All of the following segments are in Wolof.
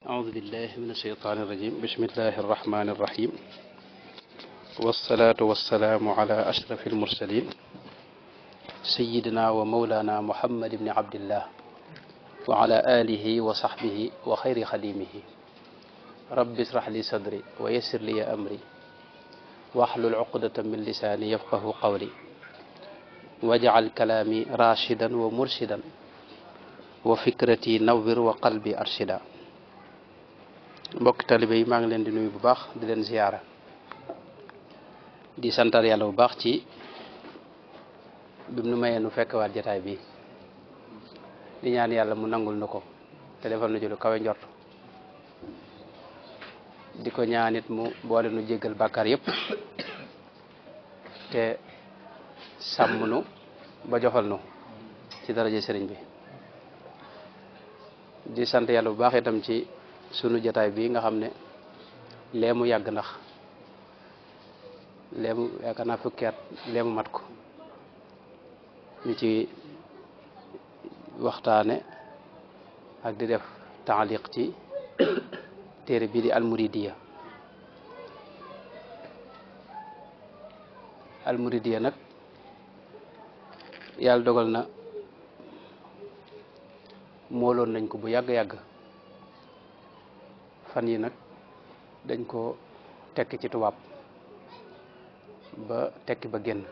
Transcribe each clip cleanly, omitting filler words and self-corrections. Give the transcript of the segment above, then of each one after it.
أعوذ بالله من الشيطان الرجيم بسم الله الرحمن الرحيم والصلاة والسلام على أشرف المرسلين سيدنا ومولانا محمد بن عبد الله وعلى آله وصحبه وخير خديمه رب اشرح لي صدري ويسر لي أمري واحلل عقدة من لساني يفقه قولي واجعل كلامي راشدا ومرشدا وفكرتي نور وقلبي أرشدا mbokk talibé yi maa ngi leen di nuyu bu baax di leen ziyaara di santar yàlla bu baax ci bim nu mayee nu fekkwaat jataay bi di ñaan yàlla mu nangul nu ko te defal nu ci lu kawe njort di ko ñaanit mu boole nu jéggal bàkkaar yépp te sàmm nu ba joxal nu ci daraje sëriñ bi di sant yàlla bu baax itam ci sunu jataay bi nga xam ne leemu yàgg ndax leemu yaakaar naa fukki at leemu mat ko ñu ci waxtaane ak di def taaliq ci téere bii di almuridiya nag yàlla dogal na mooloon nañ ko bu yàgg-yàgg fan yi nag dañ ko tekki ci tubaab ba tekki ba génn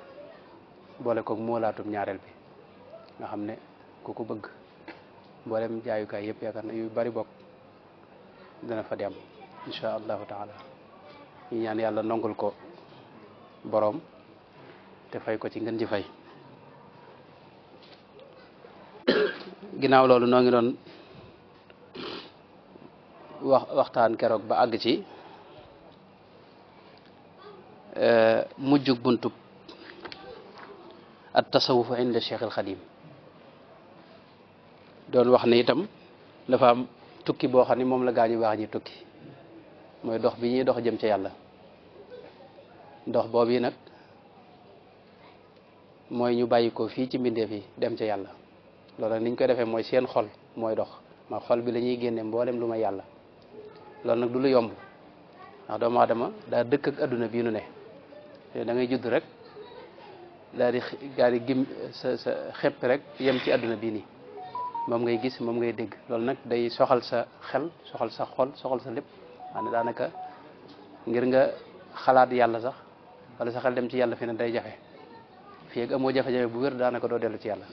boole ko moolaatum ñaareel bi nga xam ne ku ko bëgg mboolem jaayukaay yëpp yaakaar na yu bari bokk dana fa dem insha allahu taala ñu ñaan yàlla nongul ko boroom te fay ko ci ngën ji fay ginnaaw loolu noo ngi doon waxtaan keroog ba àgg ci mujjug buntub at tasawuf inda Cheikh al Xadim doon wax ne itam dafa am tukki boo xam ne moom la gaañu baax ñi tukki mooy dox bi ñuy dox jëm ca yàlla dox boobu nag mooy ñu bàyyi ko fii ci mbindeef yi dem ca yàlla loolu nag niñ koy defee mooy seen xol mooy dox ma xol bi la ñuy génne mboolem lu ma yàlla loolu nag du lu yomb ndax doomu aadama daa dëkk ak adduna bii nu ne da ngay judd rek daal di gim sa xepp rek yem ci adduna bii nii moom ngay gis moom ngay dégg loolu nag day soxal sa xel soxal sa xol soxal sa lépp maanaam daanaka ngir nga xalaat yàlla sax wala sa xel dem ci yàlla fi ne day jafe fii ak amoo jafe-jafe bu wér daanaka doo dellu ci yàlla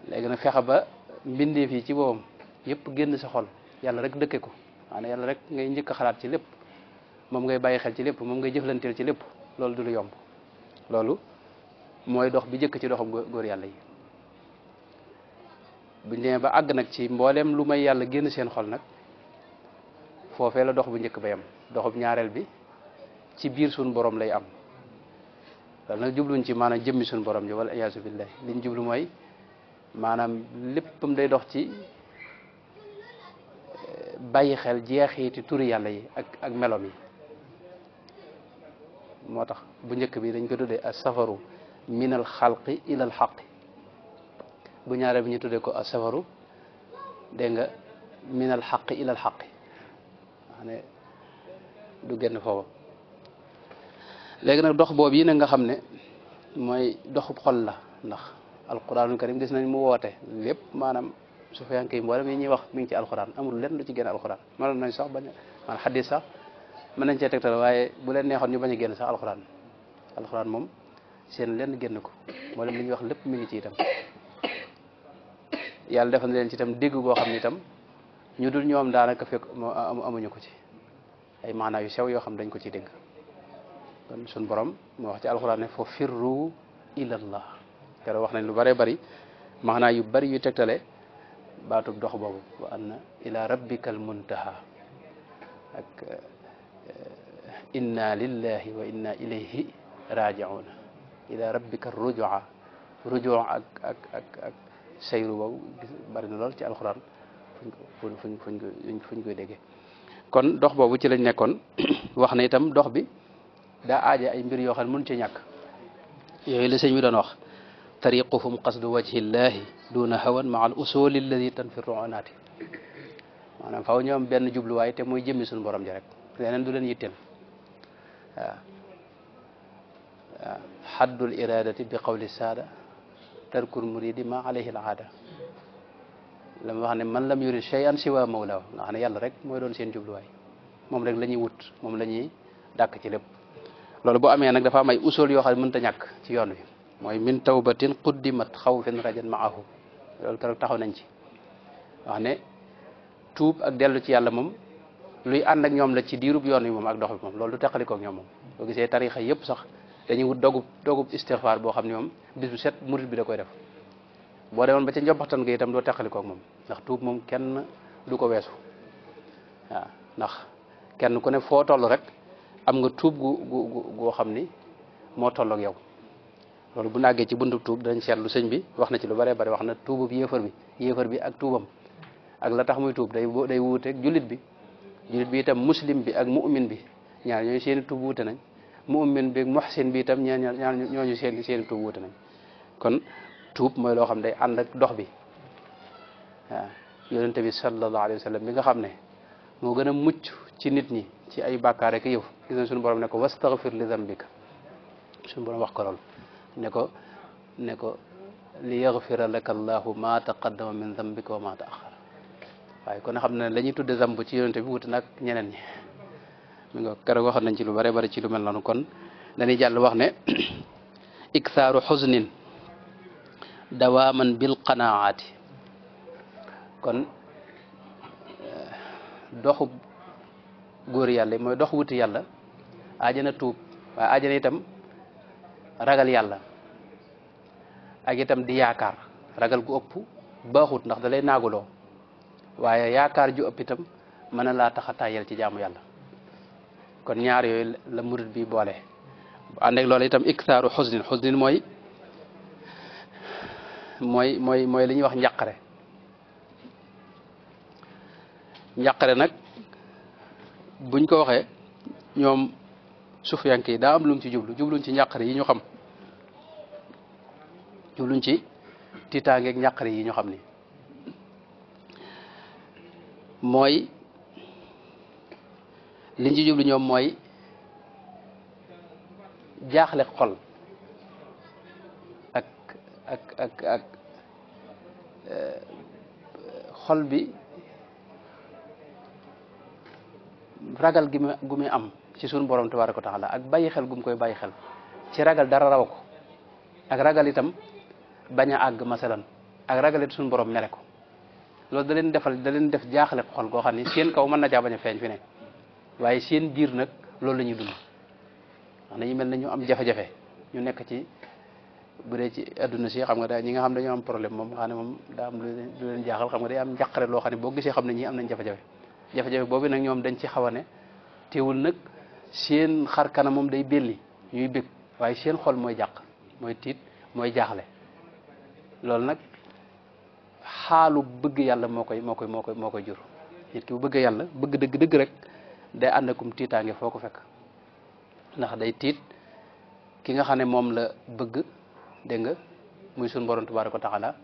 léegi nag fexe ba mbindeef yi ci boppam yëpp génn sa xol yàlla rek dëkke ko maanaam yàlla rek ngay njëkk a xalaat ci lépp moom ngay bàyyi xel ci lépp moom ngay jëflanteel ci lépp loolu du lu yomb loolu mooy dox bi jëkk ci doxam góor yàlla yi buñ demee ba àgg nag ci mbooleem lu may yàlla génn seen xol nag foofee la dox bu njëkk ba yam doxub ñaareel bi ci biir suñu borom lay am loolu nag jubluñ ci maanaam jëmmi suñu borom ji wala iyaasu billahi liñ jublu mooy maanaam léppam day dox ci bàyyi xel jeexiti turi yàlla yi ak melom yi moo tax bu njëkk bi dañ ko tuddee as safaru min al xalqi ila al xaqi bu ñaareel bi ñu tuddee ko as safaru dégg nga min al xaqi ila al xaqi wax ne du génn foofu léegi nag dox boobu yi nag nga xam ne mooy doxub xol la ndax alquranul karim gis nañ mu woote lépp maanaam su fekkee mboolem yi ñuy wax mi ngi ci alquran amul lenn lu ci génn alquran mënoon nañ sax bañ man xadis sax mën nañ cee tegtal waaye bu leen neexoon ñu bañ a génn sax alquran moom seen lenn génn ko mboolem li ñuy wax lépp mi ngi ci itam yàlla defal na leen ci itam dégg goo xam ne itam ñu dul ñoom daanaka fekk amuñu ko ci ay maanaa yu sew yoo xam dañ ko ciy dégg kon suñ borom moo wax ci alquran ne fa firru ilallah keroog wax nañ lu bëree bëri maanaa yu bëri yu tegtale baatub dox boobu wa anna ila rabbika al muntaha ak inna lillahi wa inna ilayhi raji'un ila rabbika rujua ak sayru boobu bëri na lool ci alxuraan fuñ koy déggee kon dox boobu ci lañ nekkoon wax na itam dox bi daa aaje ay mbir yoo xam ne mënu ci ñàkk yooyu la sëñ bi doon wax tariquhum qasdu wajhi llahi duna hawan maa al usuli alladi tanfiru onaati maanaam faaw ñoom benn jubluwaay te mooy jëmmi suñu borom ji rek leneen du leen yitteel waaw waaw xaddul iradati bi qawli saada tarkul muridi ma alayhi al aada la ma wax ne man lam yurid shay'an siwa mawla nga xam ne yàlla rek mooy doon seen jubluwaay moom rek la ñuy wut moom la ñuy dàkk ci lépp loolu bu amee nag dafa am ay usul yoo xam ne mënta ñàkk ci yoon wi mooy min tawbatin quddimat xawfin rajan maahu loolu keroog taxaw nañ ci wax ne tuub ak dellu ci yàlla moom luy ànd ak ñoom la ci diirub yoon wi moom ak dox bi moom loolu du teqalikoo ak ñoom moom boo gisee tarixa yëpp sax dañuy wut dogub istixfaar boo xam ne moom bis bu set murid bi da koy def boo demoon ba ca njobbaxtan ga itam doo teqalikoo ak moom ndax tuub moom kenn du ko weesu waaw ndax kenn ku ne foo toll rek am nga tuub goo xam ni moo tolloog yow loolu bu nàggee ci buntu tuub dañ seetlu sëñ bi wax na ci lu bare bare wax na tuubub yéefar bi ak tuubam ak la tax muy tuub day wuuteeg jullit bi itam muslim bi ak mu'min bi ñaar ñooñu seeni tuub wuute nañ mu'min bi ak muhsin bi itam ñaar ñooñu seeni tuub wuute nañ kon tuub mooy loo xam day ànd ak dox bi waaw yonente bi sallallahu alayhi wa sallam bi nga xam ne moo gën a mucc ci nit ñi ci ay bàkkaar ak yëf gis na suñu borom ne ko wastaghfir li dambika suñu borom wax ko loolu ne ko li yaghfira laka allahu ma taqaddama min dambika wa ma ta'akhkhara waaye kon xam ne la ñuy tudde zamb ci yonente bi wuute nag ñeneen ñi mi nga keroog waxoon nañ ci lu bare bare ci lu mel noonu kon dañuy jàll wax ne iktharu huznin dawaman bil qanaati kon doxu góor yàlla mooy dox wuti yàlla aajana tuub waaye aajana itam ragal yàlla ak itam di yaakaar ragal gu ëpp baaxut ndax da lay naaguloo waaye yaakaar ju ëpp itam mën na laa tax a tàyyel ci jaamu yàlla kon ñaar yooyu la murid bi boole ànd ak loolu itam iktaaru xusnin mooy li ñuy wax njàqare nag buñ ko waxee ñoom sufiyanke yi daa am lu mu ci jubluñ ci njàqare yi ñu xam jubluñ ci tiitaangeeg njàqare yi ñu xam ni mooy liñ ci jublu ñoom mooy jaaxle xol ak xol bi ragal gu muy am ci sunu borom tabaaraka wa taala ak bàyyi xel gu mu koy bàyyi xel ci ragal dara raw ko ak ragal itam bañ a àgg masalan ak ragal it sunu borom mere ko loolu da leen def jaaxle xol goo xam ne seen kaw mën na caa bañ a feeñ fi ne waaye seen biir nag loolu la ñuy dund wax nañu mel ne ñu am jafe-jafe ñu nekk ci bu dee ci adduna si xam nga da ñi nga xam dañoo am problème moom xam ne moom daa am lu leen jaaxal xam nga day am njàqare loo xam ne boo gisee xam ne ñii am nañ jafe-jafe boobu nag ñoom dañ ci xaw a ne teewul nag seen xar kanam moom day belli ñuy bég waaye seen xol mooy jàq mooy tiit mooy jaaxle loolu nag xaalu bëgg yàlla moo koy jur nit ki bu bëgg yàlla bëgg dëgg rek day ànd akum tiitaange foo ko fekk ndax day tiit ki nga xam ne moom la bëgg dégg nga muy sun borom tabaaraka wa taala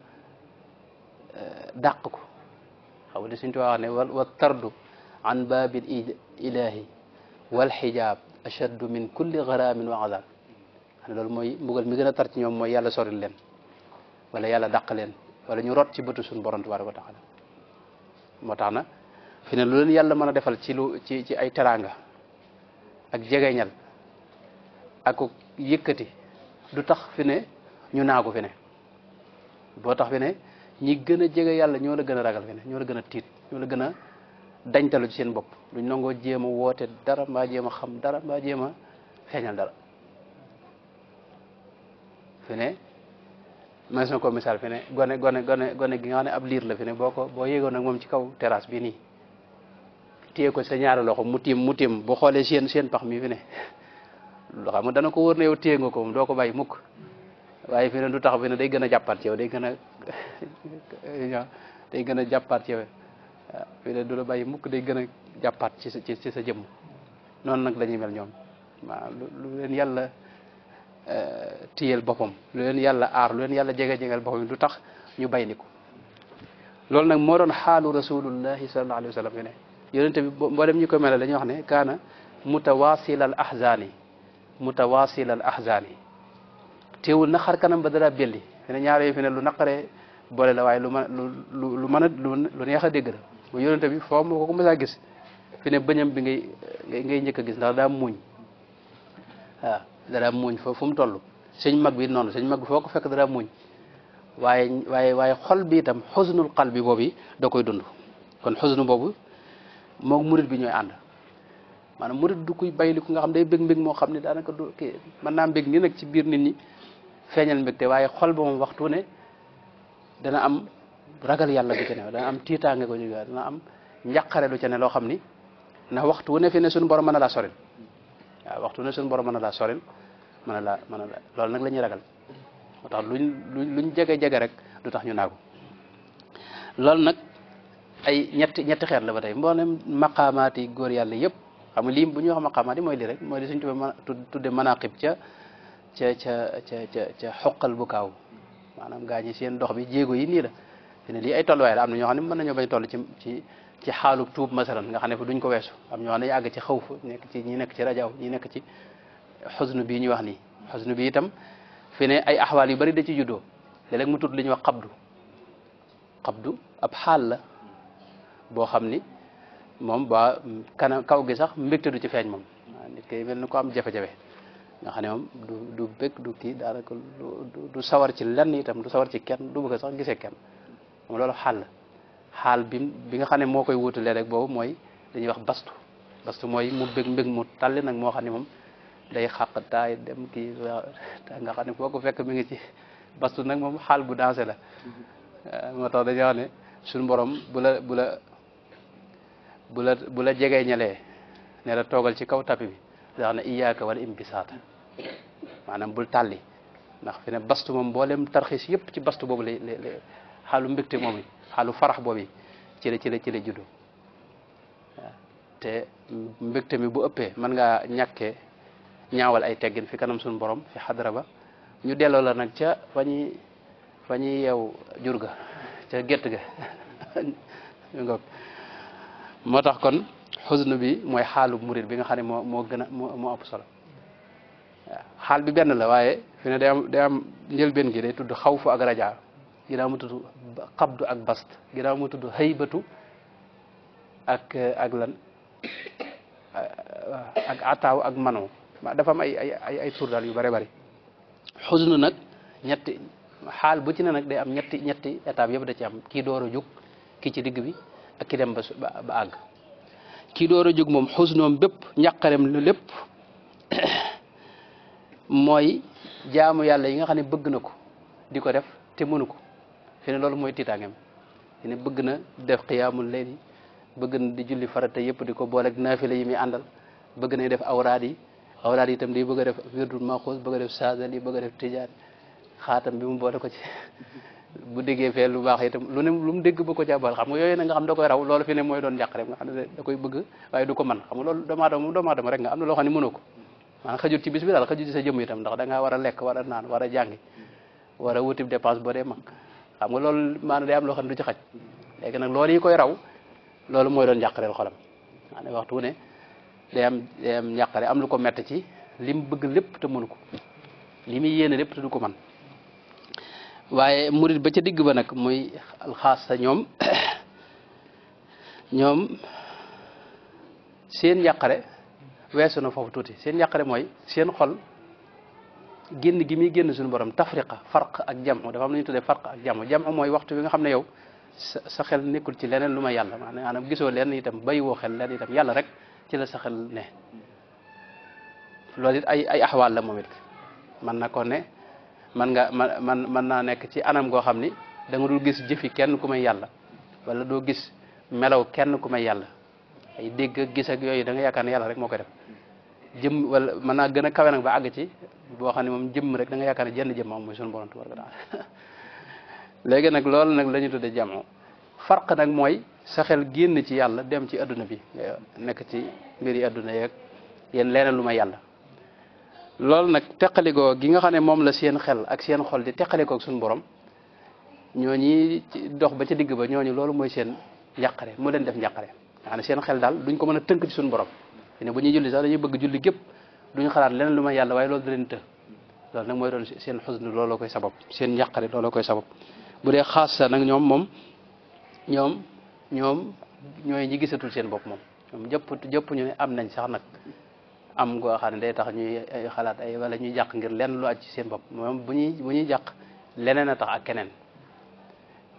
dàq ko xaw de suñ tuwaa wax ne wa tardu an baabil ilahi wal xijaab ashaddu min kulli garamin wa azab xam ne loolu mooy mbugal mi gën a tar ci ñoom mooy yàlla soril leen wala yàlla dàq leen wala ñu rot ci bëtu suñu borom tabaaraka wa taala moo tax na fi ne lu leen yàlla mën a defal ci ay teraanga ak jegeñal ak yëkkati du tax fi ne ñu naagu fi ne boo tax fi ne ñi gën a jege yàlla ñoo la gën a ragal fi ne ñoo la gën a tiit ñoo la gën a dañtalu ci seen bopp duñ nangoo jéem a woote dara mbaa jéem a xam dara mbaa jéem a feeñal dara fi ne mas na ko misaal fi ne gone gi nga xam ne ab liir la fi ne boo yéegoon nag moom ci kaw terrasse bi nii téye ko sa ñaari loxo mu tiim bu xoolee seen pax mi fi ne loo xam nga dana ko wóor ne yow téye nga ko moom doo ko bàyyi mukk waaye fi ne du tax fi ne day gën a jàppaat ci yow day gën a jàppaat ci yow waaw fi ne du la bàyyi mukk day gën a jàppaat ci sa jëmm noonu nag la ñuy mel ñoom waaw lu leen yàlla tiyel boppam lu leen yàlla aar lu leen yàlla jege-jegeel boppam du tax ñu bay ni ko loolu nag moo doon xaalu rasulullahi sallallahu alayhi wa sallam fi ne yonente bi mboolem ñi ko melal dañuy wax ne kaana mutawasil al ahzani mutawasil al ahzani teewul na xar kanam ba dara belli fi ne ñaar yooyu fi ne lu naqaree boole la waaye lu mën a lu neex a dégg la bu yonente bi foo moo ko mës a gis fi ne bëñam bi ngay njëkk a gis ndax daa muuñ waaw dara muuñ fu mu toll sëñ mag bi noonu sëñ mag bi foo ko fekk dara muuñ waaye xol bi itam xusnul xal bi boobu da koy dund kon xusnu boobu moog murit bi ñooy ànd maanaam murit du kuy bayliku nga xam day bég mbég moo xam ne daanaka du kii mën naa mbég ni nag ci biir nit ñi feeñal mbégte waaye xol ba moom waxtu ne dana am ragal yàlla du ca ne dana am tiitaange ko ñu dana am njàqare lu ca ne loo xam ni ndax waxtu wu ne fi ne suñu borom mën a laa soril waaw waxtu wu ne suñu borom mën a laa soril mën a la loolu nag la ñuy ragal moo tax luñ jege rek du tax ñu naagu loolu nag ay ñetti xeet la ba tey mboolem maqaamaati góor yàlla yëpp xam nga lii bu ñuy wax maqaamaat yi mooy lii rek mooy li suñ tudde manaqib ca xoqal bu kaaw maanaam gaa ñi seen dox bi jéego yi nii la fi ne lii ay tolluwaay la am na ñoo xam ne mën nañoo bañ toll ci xaalu tuub masalan nga xam ne fa duñ ko weesu am ñoo xam ne yàgg ci xaw fa ñi nekk ci rajaw ñi nekk ci xusnu bii ñuy wax nii xusnu bi itam fi ne ay axwaal yu bari da ci juddoo léeg-léeg mu tudd li ñuy wax xabdu ab xaal la boo xam ni moom ba kaw gi sax mbégte du ci feeñ moom nit kay mel ni ko am jafe-jafe nga xam ne moom du bég du kii daanaka du sawar ci lenn itam du sawar ci kenn du bëgg sax gisee kenn moom loolu xaal la xaal bi nga xam ne moo koy wutalee rek boobu mooy dañuy wax bastu mooy mu bég mbég mu talli nag moo xam ne moom day xàq taay dem kii nga xam ne foo ko fekk mi ngi ci bastu nag moom xaal bu dansé la moo tax dañuy wax ne suñu borom bu la jegee ñalee ne la toogal ci kaw tapi bi da wax ne iyaaka wala imbisaata maanaam bul tàlli ndax fi ne bastu moom mboolem tarxiis yëpp ci bastu boobu lay xaalu mbégte moom yi xaalu farax boobu ci la juddu waaw te mbégte mi bu ëppee mën ngaa ñàkkee ñaawal ay teggin fi kanam suñu borom fi xadara ba ñu delloo la nag ca fa ñuy yeew jur ga ca gétt ga moo tax kon xusnu bi mooy xaalu murid bi nga xam ne moo gën a moo ëpp solo waaw xaal bi benn la waaye fi ne day am njëlbeen gi day tudd xawfu ak rajaa ginnaaw mu tudd xabdu ak bast ginnaaw mu tudd xëybatu ak lan ak ataaw ak manoo dafa am ay tur daal yu bëri bëri xusnu nag ñetti xaal bu ci ne nag day am ñetti étape yëpp da ci am kii door a jug kii ci digg bi ak ki dem ba àgg kii door a jug moom xusnoom bépp njàqarem lu lépp mooy jaamu yàlla yi nga xam ne bëgg na ko di ko def te mënu ko fi ne loolu mooy tiitaangeem fi ne bëgg na def xiyaamul layli bëgg na di julli farata yëpp di ko booleeg naafila yi muy àndal bëgg na def awraad yi itam di bëgg a def wirdul maxuus bëgg a def saadal yi bëgg a def tijaan xaatam bi mu boole ko ci bu déggee fee lu baax itam lu mu dégg ba ko ca boole xam nga yooyu na nga xam da koy raw loolu fi ne mooy doon njàqare nga xam ne da koy bëgg waaye du ko mën xam nga loolu doomu aadama rek nga am na loo xam ne mënoo ko maanaam xajut ci bis bi daal xajut ci sa jëmm itam ndax da ngaa war a lekk war a naan war a jàngi war a wutib dépense boo dee mag xam nga loolu maanaam day am loo xam ne du ci xaj léegi nag loolu yi koy raw loolu mooy doon njàqareel xolam maanaam waxtu wu ne day am njàqare am lu ko mett ci li mu bëgg lépp te mënu ko li muy yéene lépp te du ko mën waaye murit ba ca digg ba nag muy alxaas sa ñoom seen njàqare weesu na foofu tuuti seen njàqare mooy seen xol génn gi muy génn suñu borom tafriqa farq ak jamu dafa am lu ñu tuddee farq ak jamu mooy waxtu bi nga xam ne yow sa xel nekkul ci leneen lu ma yàlla maanaam gisoo leen itam bàyyiwoo xel leen itam yàlla rek ci la sa xel ne loolu it ay axwaal la moom it man na ko ne man naa nekk ci anam goo xam ni da nga dul gis jëfi kenn ku may yàlla wala doo gis melaw kenn ku may yàlla ay dégg ak gis ak yooyu da nga yaakaar ne yàlla rek moo koy def jëm wala mën naa gën a kawe nag ba àgg ci boo xam ne moom jëmm rek da nga yaakaar ne jenn jëmm am mooy suñu borom tabaraka taala léegi nag loolu nag la ñu tuddee jamoo farq nag mooy sa xel génn ci yàlla dem ci adduna bi nekk ci mbir yi adduna yeeg yéen leneen lu may yàlla loolu nag teqalikoo gi nga xam ne moom la seen xel ak seen xol di teqalikoo ak suñu borom ñooñi dox ba ca digg ba ñooñu loolu mooy seen njàqare mu leen def njàqare nga xam ne seen xel daal duñ ko mën a tënk ci suñu borom fi ne bu ñuy julli sax dañuy bëgg julli gépp duñu xalaat leneen lu may yàlla waaye loolu da leen të loolu nag mooy doon seen xusnu looloo koy sabab seen njàqare looloo koy sabab bu dee xaas sa nag ñoom ñooy ñi gisatul seen bopp moom jëpp ñu ne am nañ sax nag am goo xam ne day tax ñuy xalaat ay wala ñuy jàq ngir lenn lu aj ci seen bopp moom bu ñuy jàq leneen a tax ak keneen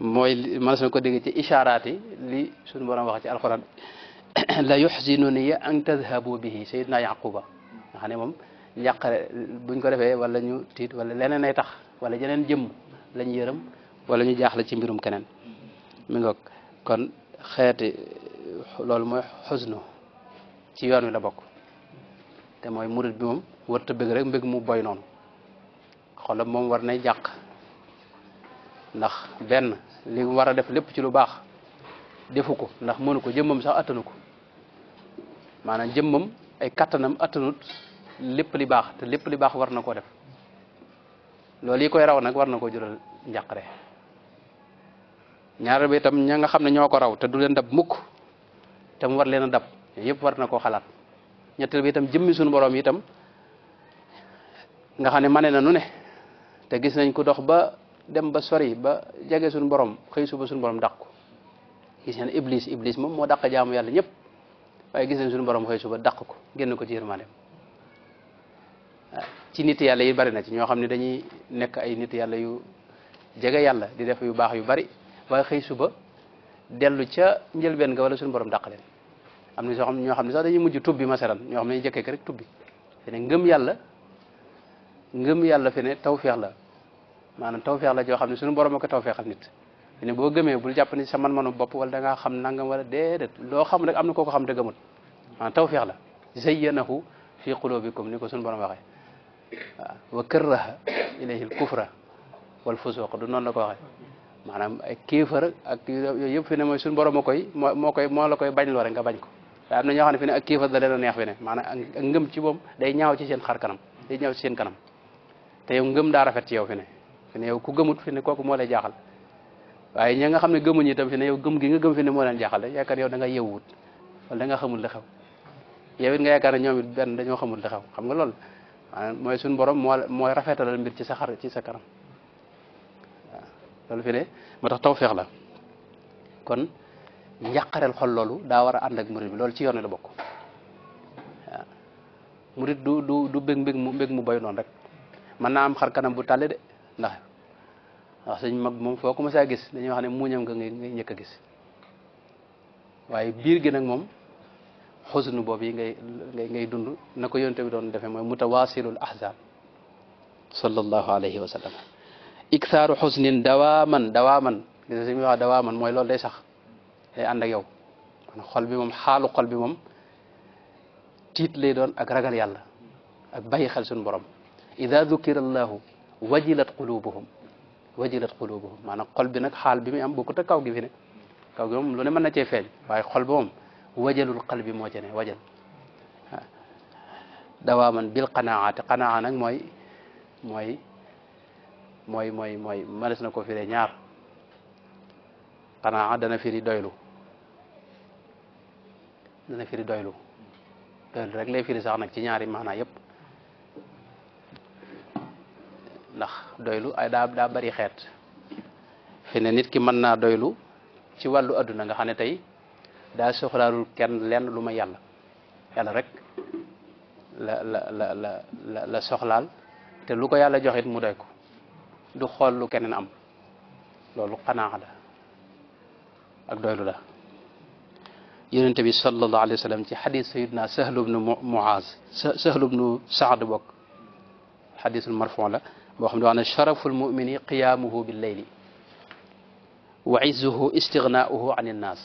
mooy mën na ko dégg ci isharaat yi li suñu borom wax ci alxuraan la yuxzinuni an tadhabu bihi sayyidina yaquba nga xam ne moom njàqare buñ ko defee wala ñu tiit wala leneen ay tax wala jeneen jëmm lañ yërëm wala ñu jaaxle ci mbirum keneen mi ngoog kon xeeti loolu mooy xusnu ci yoon wi la bokk te mooy murit bi moom warta bëgg rek mbëgg mu boy noonu xolam moom war nay jàq ndax benn li war a def lépp ci lu baax defu ko ndax mënu ko jëmmam sax attanu ko maanaam jëmmam ay kattanam attanut lépp li baax te lépp li baax war na koo def loolu yi koy raw nag war na koo jural njàqare ñaareel bi itam ña nga xam ne ñoo ko raw te du leen dab mukk te mu war leen a dab yëpp war na koo xalaat ñetteel bi itam jëmmi suñu borom itam nga xam ne mane na nu ne te gis nañ ko dox ba dem ba sori ba jege suñu borom xëy suba suñu borom dàq ko gis nañ iblis moom moo dàq jaamu yàlla ñëpp waaye gis nañ suñu borom xëy suba dàq ko génn ko ci yërmandeem ci nit yàlla yi bari na ci ñoo xam ne dañuy nekk ay nit yàlla yu jege yàlla di def yu baax yu bari waaye xëy suba dellu ca njëlbeen nga wala suñu borom dàq leen am na ñoo xam ne sax dañuy mujj tubbi masalan ñoo xam ne ñu jëkkee rek tubbi fi ne ngëm yàlla fi ne tawfeex la maanaam tawfeex la joo xam ne suñu borom a ko tawfeexal nit fi ne boo gëmee bul jàpp ni sa man-manu bopp wala da ngaa xam nangam wala déedéet loo xam rek am na koo ko xam te gëmul maanaam tawfeex la zayyanahu fi qulubikum ni ko suñu borom waxee waaw wa karraha ilayhi al kufra wal fusuq du noonu la ko waxee maanaam ay kéefar ak yooyu yëpp fi ne mooy suñu borom moo la koy bañ loo rek nga bañ ko waaye am na ñoo xam ne fi ne ak kéefar da leen a neex fi ne maanaam ak ngëm ci moom day ñaaw ci seen xar kanam day ñaaw ci seen kanam te yow ngëm daa rafet ci yow fi ne yow ku gëmut fi ne kooku moo lay jaaxal waaye ña nga xam ne gëmuñu itam fi ne yow gëm gi nga gëm fi ne moo leen jaaxal yaakaar yow da nga yewwut wala da nga xamul li xew yow it nga yaakaar ne ñoom it benn dañoo xamul li xew xam nga loolu maanaam mooy suñu borom mooy rafetalal mbir ci sa xar ci sa kanam waaw loolu fi ne moo tax tawfeex la kon njàqareel xol loolu daa war a ànd ak murid bi loolu ci yoon wi la bokk waaw murid du mbég mu boy noonu rek mën naa am xar kanam bu tàlle de ndax sëñ mag moom foo ko mos a gis dañuy wax ne muuñam nga ngay njëkk a gis waaye biir gi nag moom xusnu boobu yi ngay dund na ko yonte bi doon defee mooy mutawasilul ahzan sallallahu alayhi wa sallam iktaaru xusnin dawaaman gis nga suñuy wax dawaaman mooy loolu day sax day ànd ak yow xol bi moom xaalu xol bi moom tiit lay doon ak ragal yàlla ak bàyyi xel suñu borom ida dukira allahu wajilat qulubuhum maanaam xol bi nag xaal bi muy am bokkut ak kaw gi fi ne kaw gi moom lu ne mën na cee feeñ waaye xol bi moom wajalul qalbi moo ci ne wajal dawaaman bil qanaati qanaa nag mooy mënees na ko firee ñaar qanaa dana firi doylu doylu rek lay firi sax nag ci ñaari maanaa yëpp ndax doylu ay daa bari xeet fi ne nit ki mën naa doylu ci wàllu adduna nga xam ne tey daa soxlaalul kenn lenn lu ma yàlla rek la soxlaal te lu ko yàlla joxit mu doy ko du xool lu keneen am loolu xanaa la ak doylu la yonente bi sallallahu alayhi wa sallam ci xadis sayidna sahlu bnu muaz sahlu bnu saad bokk xadisul marfon la boo xam ne wax ne sharaful mumini qiyaamuhu bil layli wa izzuhu istignaauhu an innaas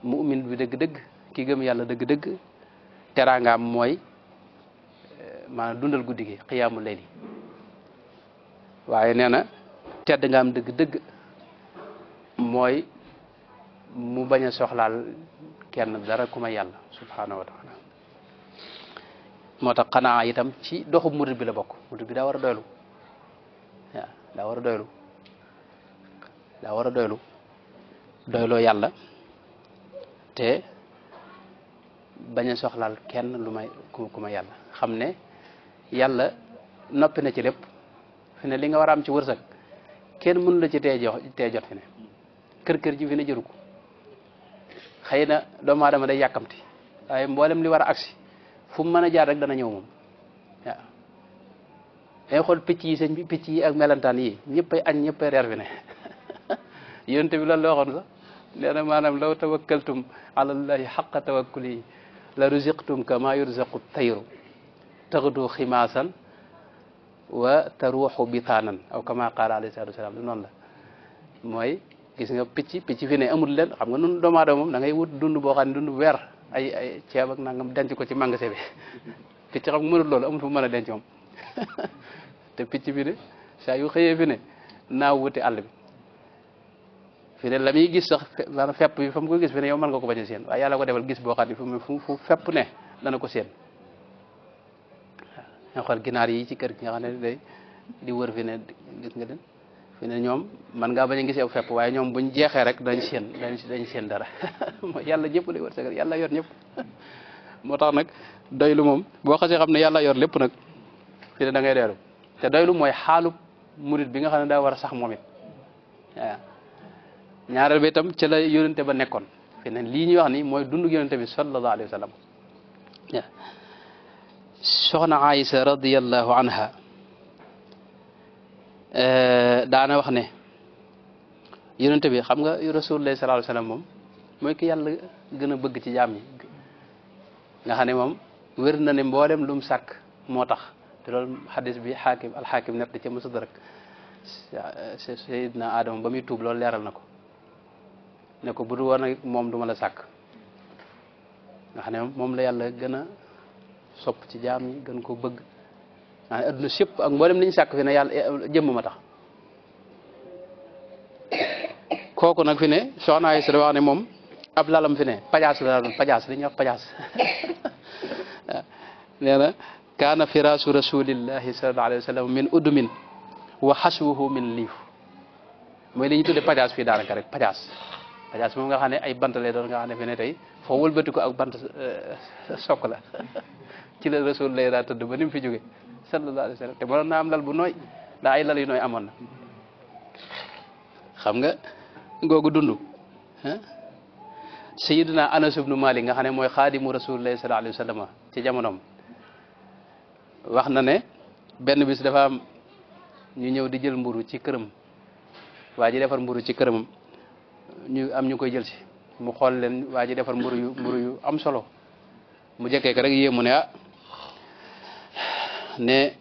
mumin bi dëgg-dëgg ki gëm yàlla dëgg-dëgg teraangaam mooy maanaam dundal guddi gi qiyaamu layli waaye nee na tedd nga am dëgg-dëgg mooy mu bañ a soxlaal kenn dara ku ma yàlla subhanahu wa taala moo tax xanaa itam ci doxu murid bi la bokk murid bi daa war a doylu waaw daa war a doylu daa war a doyloo yàlla te bañ a soxlaal kenn lu may ku ma yàlla xam ne yàlla noppi na ci lépp fi ne li nga war a am ci wërsëg kenn mënu la ci tee jot fi ne kër ji fi ne jëru ko xëy na doomu aadama day yàkkamti waaye mboolem li war a agsi fu mu mën a jaar rek dana ñëw moom waaw day xool picc yi sëñ bi picc yi ak melantaan yi ñëppay añ ñëppay reer fi ne yonte bi loolu la waxoon sax nee na maanaam law tawakkaltum alallahi xaqa tawakkuli la ruziqtum kama yurzaqu tayru taxdu ximaasan wa taruuxu bitaanan aw kama qaala alayhi salaatu wasalaam du noonu la mooy gis nga picc fi ne amul leen xam nga nun doomu aadama moom da ngay wut dund boo xam ne dund weer ay ceeb ak nangam denc ko ci magasin bi picc xam nga mënul loolu amul fu mën a denc moom te picc fi ne saa yu xëyee fi ne naaw wuti àll bi fi ne la muy gis sax maanaam fepp bi fa mu ko gis fi ne yow mën nga ko bañ a séen waaye yàlla ko defal gis boo xam ne fu fepp ne dana ko séen waaw nga xool ginaar yi ci kër gi nga xam ne day di wër fi ne gis nga den fi ne ñoom man ngaa bañ a gis yow fepp waaye ñoom buñ jeexee rek dañ séen dara mooy yàlla ñëpp lay wër sagal yàlla yor ñëpp moo tax nag doylu moom boo xasee xam ne yàlla yor lépp nag fi ne da ngay doylu te doylu mooy xaalub murit bi nga xam ne daa war a sax moom it waaw ñaareel bi itam ci la yonente ba nekkoon fi ne lii ñuy wax ni mooy dundu yonente bi sallallahu alayhi wa sallam waaw soxna Aïsa radiyallahu anha daana wax ne yonente bi xam nga rasulullah sallallahu alayhi wa sallam moom mooy ki yàlla gën a bëgg ci jaam ñi nga xam ne moom wér na ne mboolem lu mu sàkk moo tax te loolu xadis bi alxaakim nett ci Mustadrak Seydina Adama ba muy tuub loolu leeral na ko ne ko bu du woon ak moom du ma la sàkk nga xam ne moom la yàlla gën a sopp ci jaam ñi gën ko bëgg nga xam ne adduna sépp ak mboolem li ñu sàkk fi ne yàlla jëmm ma tax kooku nag fi ne soxna Aysa wax ne moom ab lalam fi ne pajaas la doon pajaas li ñuy wax pajaas nee na kaana firaasu rasulillahi sallallahu alayhi wa sallam min udumin wa xaswuhu min liif mooy li ñu tudde pajaas fii daanaka rek pajaas moom nga xam ne ay bant lay doon nga xam ne fi ne tey foo wëlbati ko ak bant sokk la ci la rasul lay daa tëdd ba ni mu fi jóge sallallahu alayhi wa sallam te mënoon naa am lal bu nooy daa ay lal yu nooy amoon na xam nga googu dund sayiduna Anas ibnu Malik nga xam ne mooy xaadimu rasulillahi sallallahu alayhi wa sallam ci jamonoom wax na ne benn bis dafa am ñu ñëw di jël mburu ci këram waa ji defar mburu ci këram ñu koy jël si mu xool leen waa ji defar mburu yu am solo mu jekkee ko rek yéemu ne ne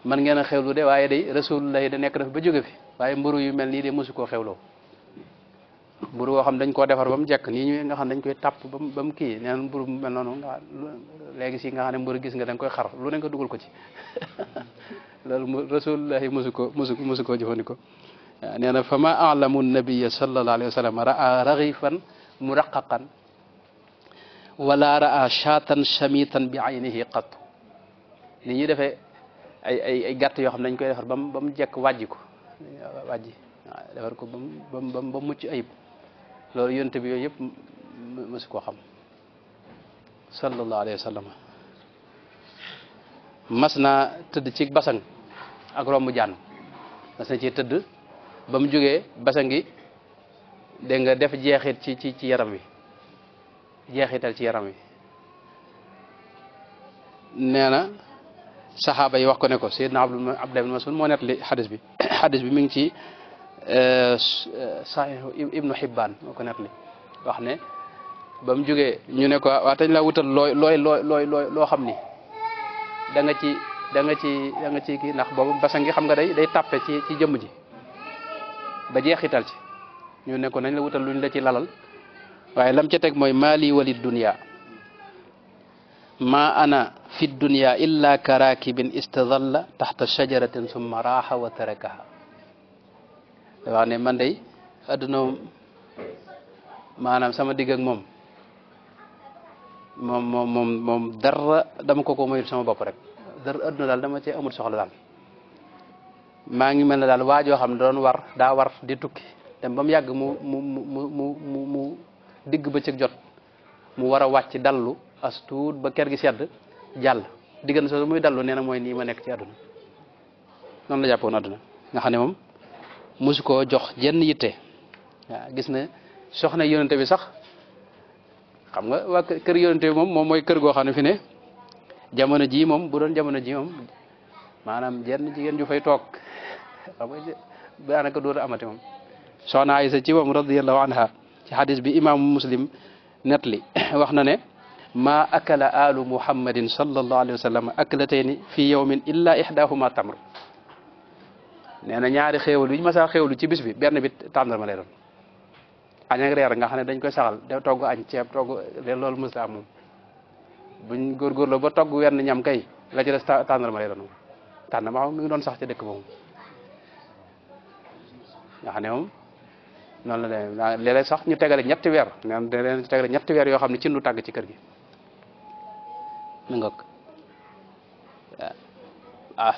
man ngeen a xewlu de waaye day rasulullah da nekk daf ba jóge fi waaye mburu yu mel nii de mosu koo xewloo mburu woo xam dañ koo defar ba mu jekk nii ñu nga xam dañ koy tàpp ba mu kii neen mburu mu mel noonu nga léegi si nga xam ne mburu gis nga da nga koy xar lu ne nga dugal ko ci loolu rasulullahi mosu koo jëfandikoo waaw nee na fa ma alamu nabiya sallallahu alayhi wa sallam raa raghifan muraqaqan wala raa shatan shamitan bi aynihi qat ni ñuy defee ay gàtt yoo xam ne dañ koy defar ba mu jekk wàjji ko waaw defar ko ba mu mucc ayib loolu yonte bi yooyu yëpp mosu koo xam sallallahu alayhi wa sallam mas naa tëdd ci basang ak romb jaan mas na ci tëdd ba mu jógee basang gi dégg nga def jeexit ci yaram wi jeexital ci yaram wi nee na saxaaba yi wax ko ne ko Seydina Abdullah ibn Mas'ud moo net li xadis bi mi ngi ci Sahih Ibnu Hibbaan moo ko net li wax ne ba mu jógee ñu ne ko waa tañ la wutal loo xam ni da nga ci kii ndax boobu basang gi xam nga day tàppe ci jëmm ji ba jeexital ci ñu ne ko nañ la wutal luñ la ci lalal waaye lam ca teg mooy maali wali dunya ma ana fi dunya illa karakibin istadalla taxta shajaratin summa raaxa wa tarakaha da wax ne man day adduna maanaam sama digg ak moom dara dama ko moyul sama bopp rek dara adduna daal dama cee amul soxla daal maa ngi mel ne daal waajoo xam ne doon daa war di tukki dem ba mu yàgg mu digg bëccëg jot mu war a wàcc dallu as tuut ba kër gi sedd jàll diggante soo muy dallu nee na mooy nii ma nekk ci àdduna noonu la jàppoon àdduna nga xam ne moom mosu koo jox jenn yitte waaw gis na soxna yonente bi sax xam nga waa kër yonente bi moom mooy kër goo xam ne fi ne jamono ji moom bu doon jamono ji moom maanaam jenn jigéen ju fay toog xam nga daanaka dootu amati moom soxna Aysa ci moom radiyallahu anha ci hadis bi imaamu muslim netli wax na ne ma akala alu muhammadin sallallahu alayhi wa sallam aklatayni fi yawmin illa ihdahuma tamr nee na ñaari xéewal yu ñu masaa xéewlu ci bis bi benn bi tàndarma lay doon añ ak reer nga xam ne dañ koy saxal de togg añ ceeb togg loolu mës la am moom buñ góorgóorloo ba togg wenn ñam kay la ci des tàndarma lay doon moom tàndarma xam mi ngi doon sax ci dëkk boobu nga xam ne moom noonu la demee léeg-léeg sax ñu tegale ñetti weer neen da leen tegale ñetti weer yoo xam ne ci nu tàgg ci kër gi mu ngok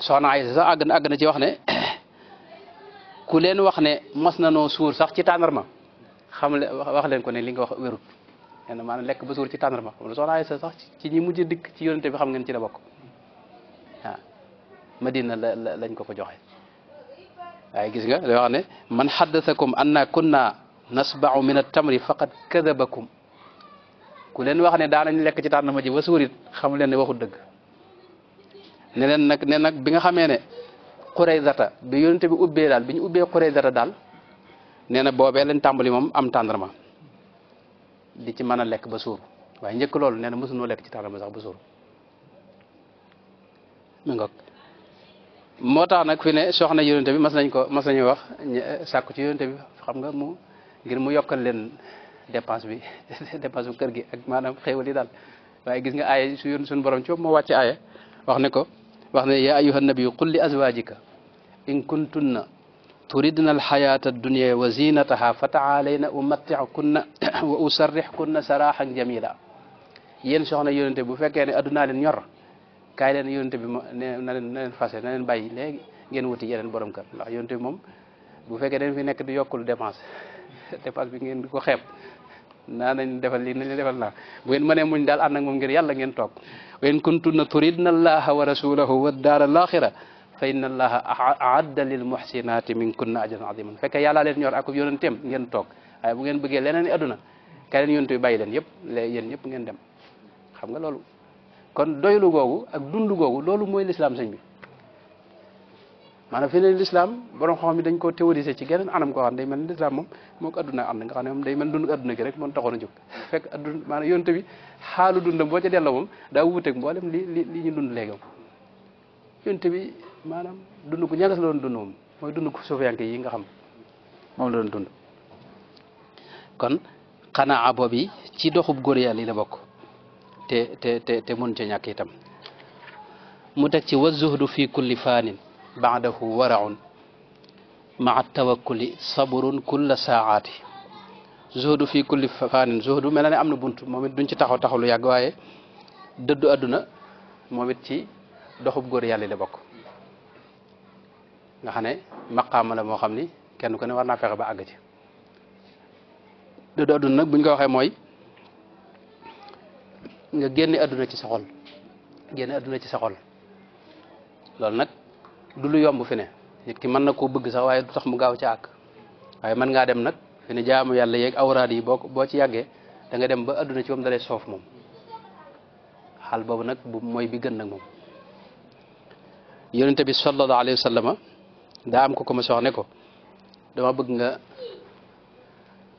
soxna Aysa sax àgg na ci wax ne ku leen wax ne mas na noo suur sax ci tàndarma xam le wax leen ko ne li nga wax wérut nee na maanaam lekk ba suur ci tàndarma xam ne soxna Aysa sax ci ñi mujj dikk ci yonente bi xam ngeen ci la bokk waaw Madina lañ ko joxe waaye gis nga day wax ne man haddathakum anna kunna nasba'u min at-tamri faqad kadabakum ku leen wax ne daanañ lekk ci tàndarma ji ba suurit xam leen ne waxut dëgg ne nag bi nga xamee ne Quraydata bi yonente bi ubbee daal bi ñu ubbee Quraydata daal nee na boobee lañ tàmbali moom am tàndarma di ci mën a lekk ba suur waaye njëkk loolu nee na mosunoo lekk ci tàndarma sax ba suur mi ngoog moo tax nag fi ne soxna yonente bi mas nañu wax sàkku ci yonente bi xam nga ngir mu yokkal leen dépense bi bu kër gi ak maanaam xéewal yi daal waaye gis nga aaya suñu borom ci moo wàcce aaya wax ne ya ayyuhan nabiyyu qul li azwajika in kuntunna turidna alxayata addunya wa zinataha fa taalayna umatti'kunna wa usarrihkunna sarahan jamila yéen soxna yonente bu fekkee ne addunaa leen ñor kaay leen yonente bi na leen fase na leen bàyyi léegi ngeen wuti yeneen borom kër ndax yonente bi moom bu fekkee dañ fi nekk di yokkul dépense bi ngeen ko xeeb naa nañ defal lii nañ leen defal naa bu ngeen mënee muñ daal ànd ak moom ngir yàlla ngeen toog wa in kuntunna turidna allaha wa rasulahu wa daara al axira fa inna allaha aadda lil muhsinati minkunna ajran aziman fekkee yàlla leen ñor ak yonenteem ngeen toog waaye bu ngeen bëggee leneen i adduna kaay leen yonente bi bàyyi leen yëpp yéen ñëpp ngeen dem xam nga loolu kon doylu googu ak dund googu loolu mooy l'islam sëñ bi maanaam fi ne l'islam borom xam mi dañ koo théoriser ci geneen anam koo xam day mel ni l'islam moom moo ko adduna ànd nga xam ne moom day mel dund adduna gi rek moom taxoon a jóg fekk adduna maanaam yonte bi xaalu dundam boo ca delloo moom daa wuuteeg mboolem li ñu dund léegi moom yonte bi maanaam dund ku ñagas la doon dund moom mooy dund ko suufiyanke yi nga xam moom la doon dund kon xanaa boobu ci doxub góor yàlla yi la bokk te mun ca ñàkk itam mu teg ci wa zuhdu fi kulli faanin baadahu waraun maa tawakkuli sabrun kulla saaati zuhdu fi kulli faanin zuhdu mel na ne am na bunt moom it duñ ci taxaw lu yàgg waaye dëddu adduna moom it ci doxub góor yàlla la bokk nga xam ne maqaama la moo xam ni kenn ku ne war naa fexe ba àgg ci dëddu adduna nag buñ ko waxee mooy nga génne adduna ci sa xol loolu nag du lu yomb fi ne nit ki mën na koo bëgg sax waaye du tax mu gaaw ci àgg waaye mën ngaa dem nag fi ne jaamu yàlla yeeg awraad yi boo ci yàggee da nga dem ba adduna ci moom dalay soof moom xaal boobu nag mooy bi gën nag moom yonente bi sallallahu alayhi wa sallama daa am ko ma sox ne ko dama bëgg nga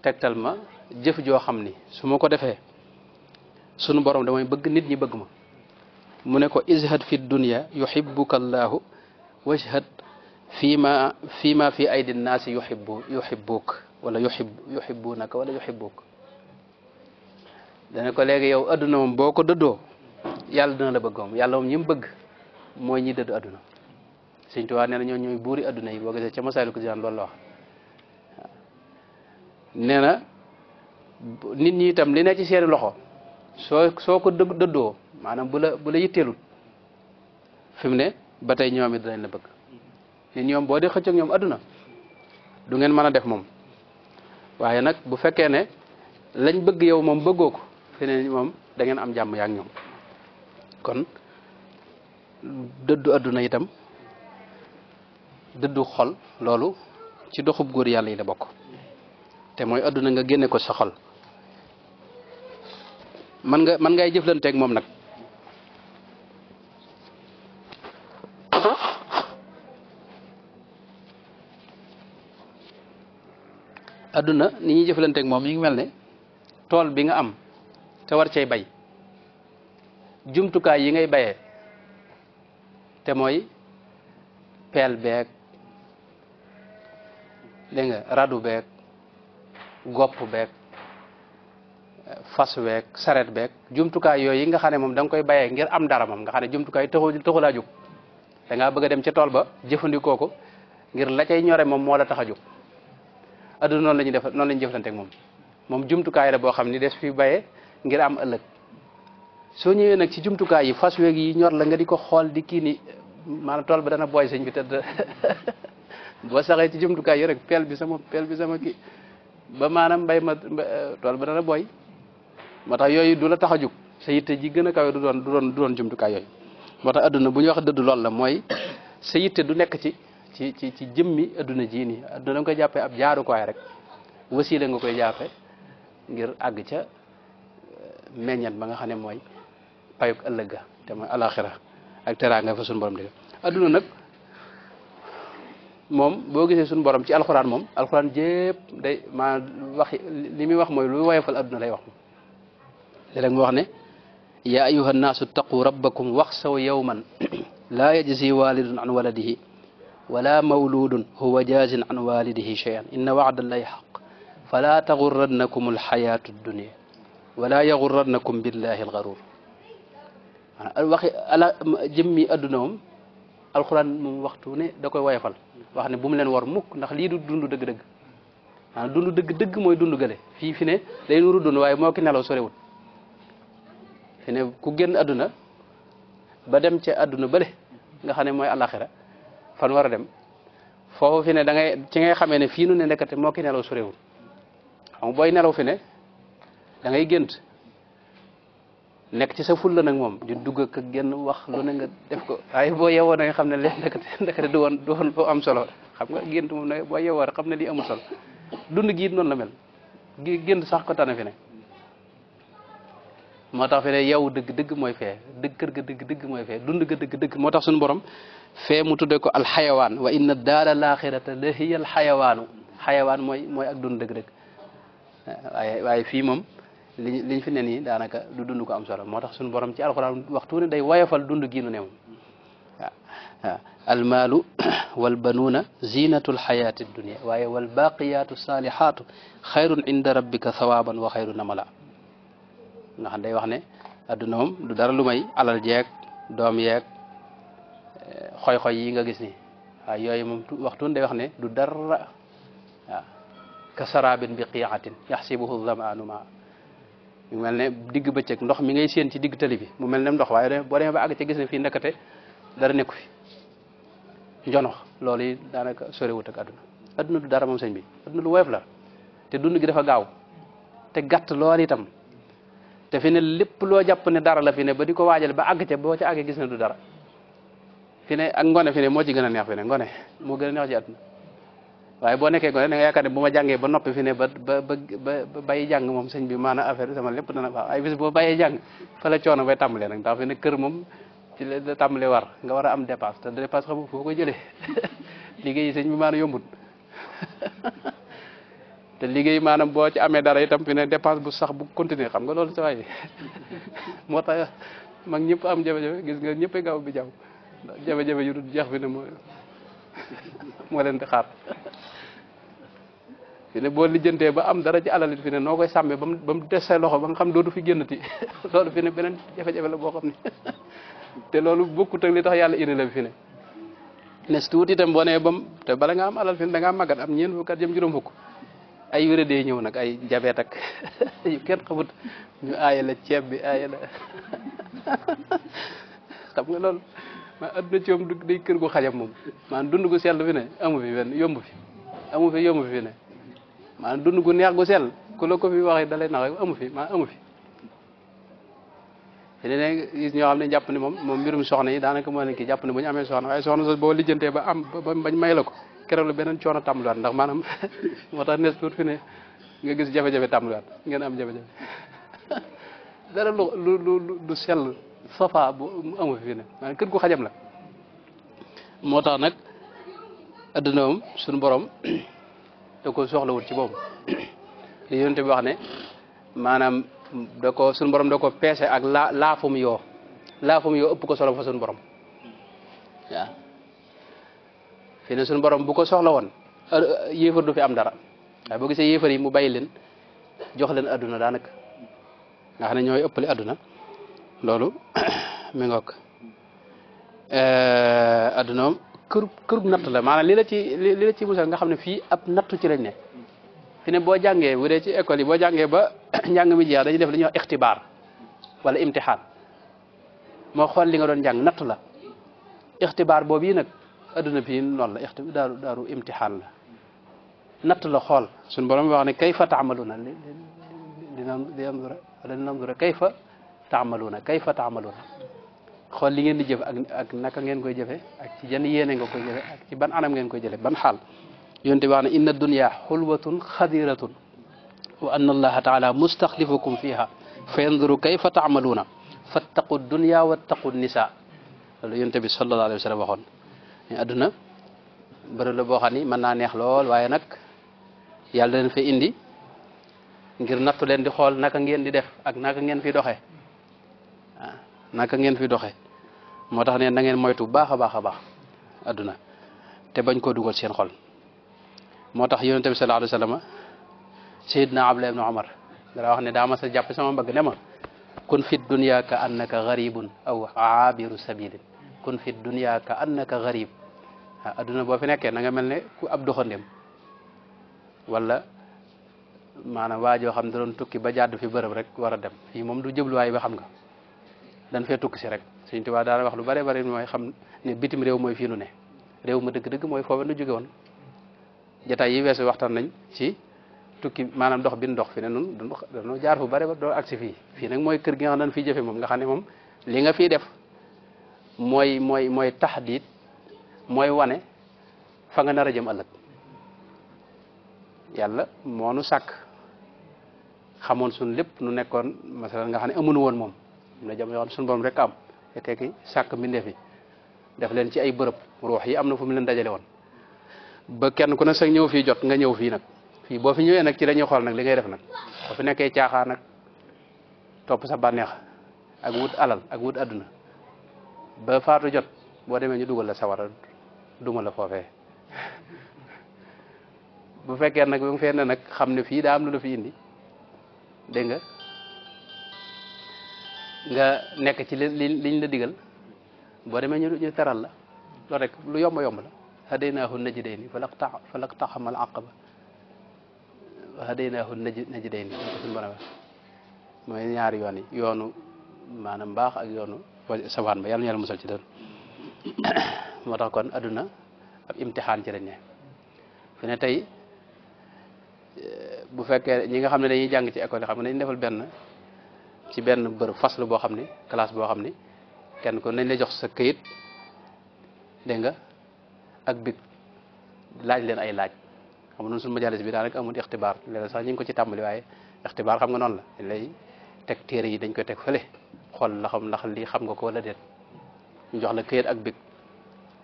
tegtal ma jëf joo xam ni su ma ko defee sunu borom damay bëgg nit ñi bëgg ma mu ne ko izhad fi dunya yuhibbuka allahu wajhad fima fi aydi nnaasi yuhibbuk wala yuhibbunaka wala yuhibbuk dana ko léegi yow adduna moom boo ko dëddoo yàlla dina la bëgg moom yàlla moom ñi mu bëgg mooy ñi dëddu adduna Sëñ Tuubaa nee na ñooy buuri adduna yi boo gisee ca Masaalikul Jinaan loolu la wax nee na nit ñi itam li ne ci seeni loxo soo ko dëddoo maanaam bu la yitteelut fi mu ne ba tey ñoom it danañ la bëgg ni ñoom boo dee xëcc ak ñoom adduna du ngeen mën a def moom waaye nag bu fekkee ne lañ bëgg yow moom bëggoo ko fi ne moom da ngeen am jàmm yaa ak ñoom kon dëddu adduna itam dëddu xol loolu ci doxub góor yàlla yi la bokk te mooy adduna nga génne ko sa xol man ngay jëflanteeg moom nag adduna ni ñuy jëflanteeg moom mi ngi mel ne tool bi nga am te war cay bay jumtukaay yi ngay bayee te mooy peel beeg dégg nga radu beeg gopp beeg fas beeg saret beeg jumtukaay yooyu yi nga xam ne moom da nga koy bayee ngir am dara moom nga xam ne jumtukaay taxulaa jóg da ngaa bëgg a dem ca tool ba jëfandikoo ko ngir la cay ñore moom moo la tax a jóg adduna noonu la ñuy def noonu la ñuy jëflanteeg moom jumtukaay la boo xam ni des fi bayee ngir am ëllëg soo ñëwee nag ci jumtukaay yi fas weeg yi ñor la nga di ko xool di kii ni maanaam tool ba dana booy sëñ bi tëdd boo saxee ci jumtukaay yi rek peel bi sama kii ba maanaam mbay ma tool ba dana booy moo tax yooyu du la tax a jóg sa yitte ji gën a kawe du doon jumtukaay yooyu moo tax adduna bu ñu wax dëdd loolu la mooy sa yitte du nekk ci jëmmi adduna ji nii adduna nga koy jàppee ab jaarukaay rek wasiila nga koy jàppe ngir àgg ca meññat ba nga xam ne mooy payuk ëllëg ga te mooy alaxira ak teraanga fa suñu borom di adduna nag moom boo gisee suñu borom ci alxuraan moom alxuraan jépp day maa wax li muy wax mooy lu woyofal adduna lay wax moom léeg-léeg mu wax ne yaa ayuha nnaasu taqu rabbakum waxsaw yawman laa yajzi walidun an waladihi wala mawludun huwa jazin an walidihi shay'an inna wa'dallahi haqq fala taghurrannakum alhayatu dunya wala yaghurrannakum billahi algharur waxi ala jëmmi adduna moom alxuraan moom waxtu ne da koy woyofal wax ne bu mu leen war mukk ndax lii du dund dëgg-dëgg maanaam dund dëgg-dëgg mooy dund gële fi ne day nuru dund waaye moo ki nelaw sorewut fi ne ku génn adduna ba dem ca adduna bële nga xam ne mooy alaxira fan war a dem foofu fi ne da ngay ci ngay xamee ne fii nu ne nekkate moo ki nelaw sorewut xam nga booy nelaw fi ne da ngay gént nekk ci sa ful la nag moom di dugg ak génn wax lu ne nga def ko waaye boo yeewoo da nga xam ne leen ndekete du woon foo am solo xam nga gént moom nag boo yeewoo rek xam ne lii amul solo dund gi it noonu la mel gént sax ko tane fi ne moo tax fi ne yow dëgg mooy fee kër ga dëgg mooy fee dund ga dëgg moo tax suñu borom fee mu tudde ko alxayawaan wa inna daara laaxirata la hiya alxayawaanu xayawaan mooy ak dund dëgg waaye fii moom liñ fi ne nii daanaka du dund ko am solo moo tax suñu borom ci alxuraan waxtu ne day woyofal dund giinu ne moom waaw almaalu walbanuuna zinatu lxayaati dunia waaye walbaqiyatu salihatu xayrun inda rabbika thawaban wa xayrun amala nga xam day wax ne adduna moom du dara lu may alal jeeg doom yeeg xoy-xoy yi nga gis ni waaw yooyu moom waxtu day wax ne du dara waaw ka sarabin bi qiatin yaxsibuhu zamaanu ma mu mel ne digg bëccëg ndox mi ngay séen ci digg tali bi mu mel ne ndox waaye boo demee ba àgg ci gis ne fii nekkate dara nekku fi njonox loolu yi daanaka sorewut ak adduna du dara moom sëñ bi adduna lu woyof la te dund gi dafa gaaw te gàtt lool itam te fi ne lépp loo jàpp ne dara la fi ne ba di ko waajal ba àgg ca boo ca àggee gis ne du dara fi ne ak ngone fi ne moo ci gën a neex fi ne ngone moo gën a neex ci adduna waaye boo nekkee ngone da nga yaakaar ne bu ma jàngee ba noppi fi ne ba bàyyi jàng moom sëñ bi maanaam affaire sama lépp dana baax ay bis boo bàyyee jàng fa la coono bay tàmbalee nag ndax fi ne kër moom ci la tàmbalee war nga war a am dépense te dépense xam nga foo koy jëlee liggéey sëñ bi maanaam yombut te liggéey maanaam boo ci amee dara itam fi ne dépense bu sax bu continuer xam nga loolu sa waay moo tax mag ñëpp am jafe-jafe gis nga ñëpp gaaw bi jaww jafe-jafe yu dul jeex fi ne moo leen di xaar fi ne boo lijjantee ba am dara ci alalit fi ne noo koy sàmmee ba mu des say loxo ba nga xam dootu fi génnati loolu fi ne beneen jafe-jafe la boo xam ne te loolu bokkut ak li tax yàlla indi la fi ne nes tuuti itam boo nee bam te bala nga am alal fi ne da ngaa màggat am ñeent fukk at jëm juróom fukk ay wéré dee ñëw nag ay jabeet ak yu kenn xamut ñu aaye la ceeb bi aaye la xam nga ma adduna ci moom day kër gu xajam moom maanaam dund gu sell fi ne amu fi benn yomb fi amu fi yomb fi ne maanaam dund gu neex gu sell ku la ko fi waxee da lay nax amu fi maanaam amu fi te ne gis ñoo xam ne jàpp ne moom mbirum soxna yi daanaka moo leen kii jàpp ne bu ñu amee soxna waaye soxna sa boo lijjantee ba am ba bañ may la ko keroog la beneen coono tàmbaliwaat ndax maanaam moo tax nes tuut fi ne nga gis jafe-jafe tàmbaliwaat ngeen am jafe-jafe dara lu sell safa bu amu fi ne maanaam kër gu xajam la moo tax nag adduna moom suñu borom da ko soxlawul ci boobu li yonent bi wax ne maanaam suñu borom da ko peese ak laafum yoo ëpp ko solo fa suñu borom waaw fi ne suñu borom bu ko soxla woon yéefar du fi am dara waaye boo gisee yéefar yi mu bàyyi leen jox leen adduna daanaka nga xam ne ñooy ëppale adduna loolu mi ngoog adduna moom kërub natt la maanaam li la ci musal nga xam ne fii ab nattu ci lañ ne fi ne boo jàngee bu dee ci école yi boo jàngee ba njàng mi jeex dañuy def li ñuy wax ixtibaar wala imtixaan moo xool li nga doon jàng natt la ixtibaar boobu yi nag adduna bii noonu la daaru imtixaan la natt la xool suñu borom wax ne kayfa taamaluuna linanzura kayfa taamaluuna xool li ngeen di jëfe ak naka ngeen koy jëfe ak ci jan yéene nga koy jëfe ak ci ban anam ngeen koy jëfe ban xaal yonte wax ne inna dunya xulwatun xadiratun wa anna allaha taala mustaxlifukum fiha fa yanzuru kayfa taamaluuna fattaqu dunya wattaqu nisa loolu yonte bi sallallahu alayhi wa sallam waxoon adduna bërëb la boo xam ni mën naa neex lool waaye nag yàlla leen fa indi ngir nattu leen di xool naka ngeen di def ak naka ngeen fi doxee waaw naka ngeen fi doxee moo tax ne na ngeen moytu baax a baax a baax adduna te bañ koo dugal seen xol moo tax yonente bi sallallahu alayhi wa sallam sayidna Abdullah ibn Umar dara wax ne daa ma sa jàpp sama mbagg ne ma kun fi dunya ka annaka garibun aw aabiru sabilin kun fi dunya ka annaka garib waaw adduna boo fi nekkee na nga mel ne ku ab doxandem wala maanaam waa joo xam ne da doon tukki ba jàdd fi bërëb rek war a dem fii moom du jëbluwaay ba xam nga dañ fee tukki si rek Sëñ Tuubaa daana wax lu bare bari mooy xam ne bitim réew mooy fii nu ne réew ma dëgg-dëgg mooy foofu nu jóge woon jataay yi weesu waxtaan nañ ci tukki maanaam dox bi nu dox fi ne nun dañoo jaar fu bare ba doo agsi fii nag mooy kër gi nga xam ne dañ fiy jëfe moom nga xam ne moom li nga fiy def mooy taxdiit mooy wane fa nga nar a jëm ëllëg yàlla moo nu sàkk xamoon suñ lépp nu nekkoon masalan nga xam ne amuñu woon moom na jamono yoo xam ne suñu borom rek am tekki sàkk mbindeef yi def leen ci ay bërëb ruux yi am na fu mu leen dajale woon ba kenn ku ne sax ñëw fii jot nga ñëw fii nag fii boo fi ñëwee nag ci dañuy xool nag li ngay def nag boo fi nekkee caaxaan nag topp sa bànneex ak wut alal ak wut adduna ba faatu jot boo demee ñu dugal la sawara duma la foofee bu fekkee nag ba mu fee ne nag xam ne fii daa am lu la fi indi dégg nga nekk ci liñ la digal boo demee ñu teral la loolu rek lu yomb yomb la hadaynaahu najdayni falaqtahamal aqaba hadaynaahu najdayni suñu borom mooy ñaari yoon yi yoonu maanaam mbaax ak yoonu sawaan ba yàlla ñu yàlla musal ci dër moo tax kon adduna ab imtixaan ci lañ ne fi ne tey bu fekkee ñi nga xam ne dañuy jàng ci école yi xam nga dañu defal benn bërëb faslu boo xam ne classe boo xam ne kenn ko nañ la jox sa këyit dégg nga ak big laaj leen ay laaj xam nga noonu suñu majalis bi daanaka amul ixtibaar léeg sax ñu ngi ko ci tàmbali waaye ixtibaar xam nga noonu la dañ lay teg téere yi dañ koy teg fële xool la xam ndax lii xam nga ko wala déet ñu jox la këyit ak big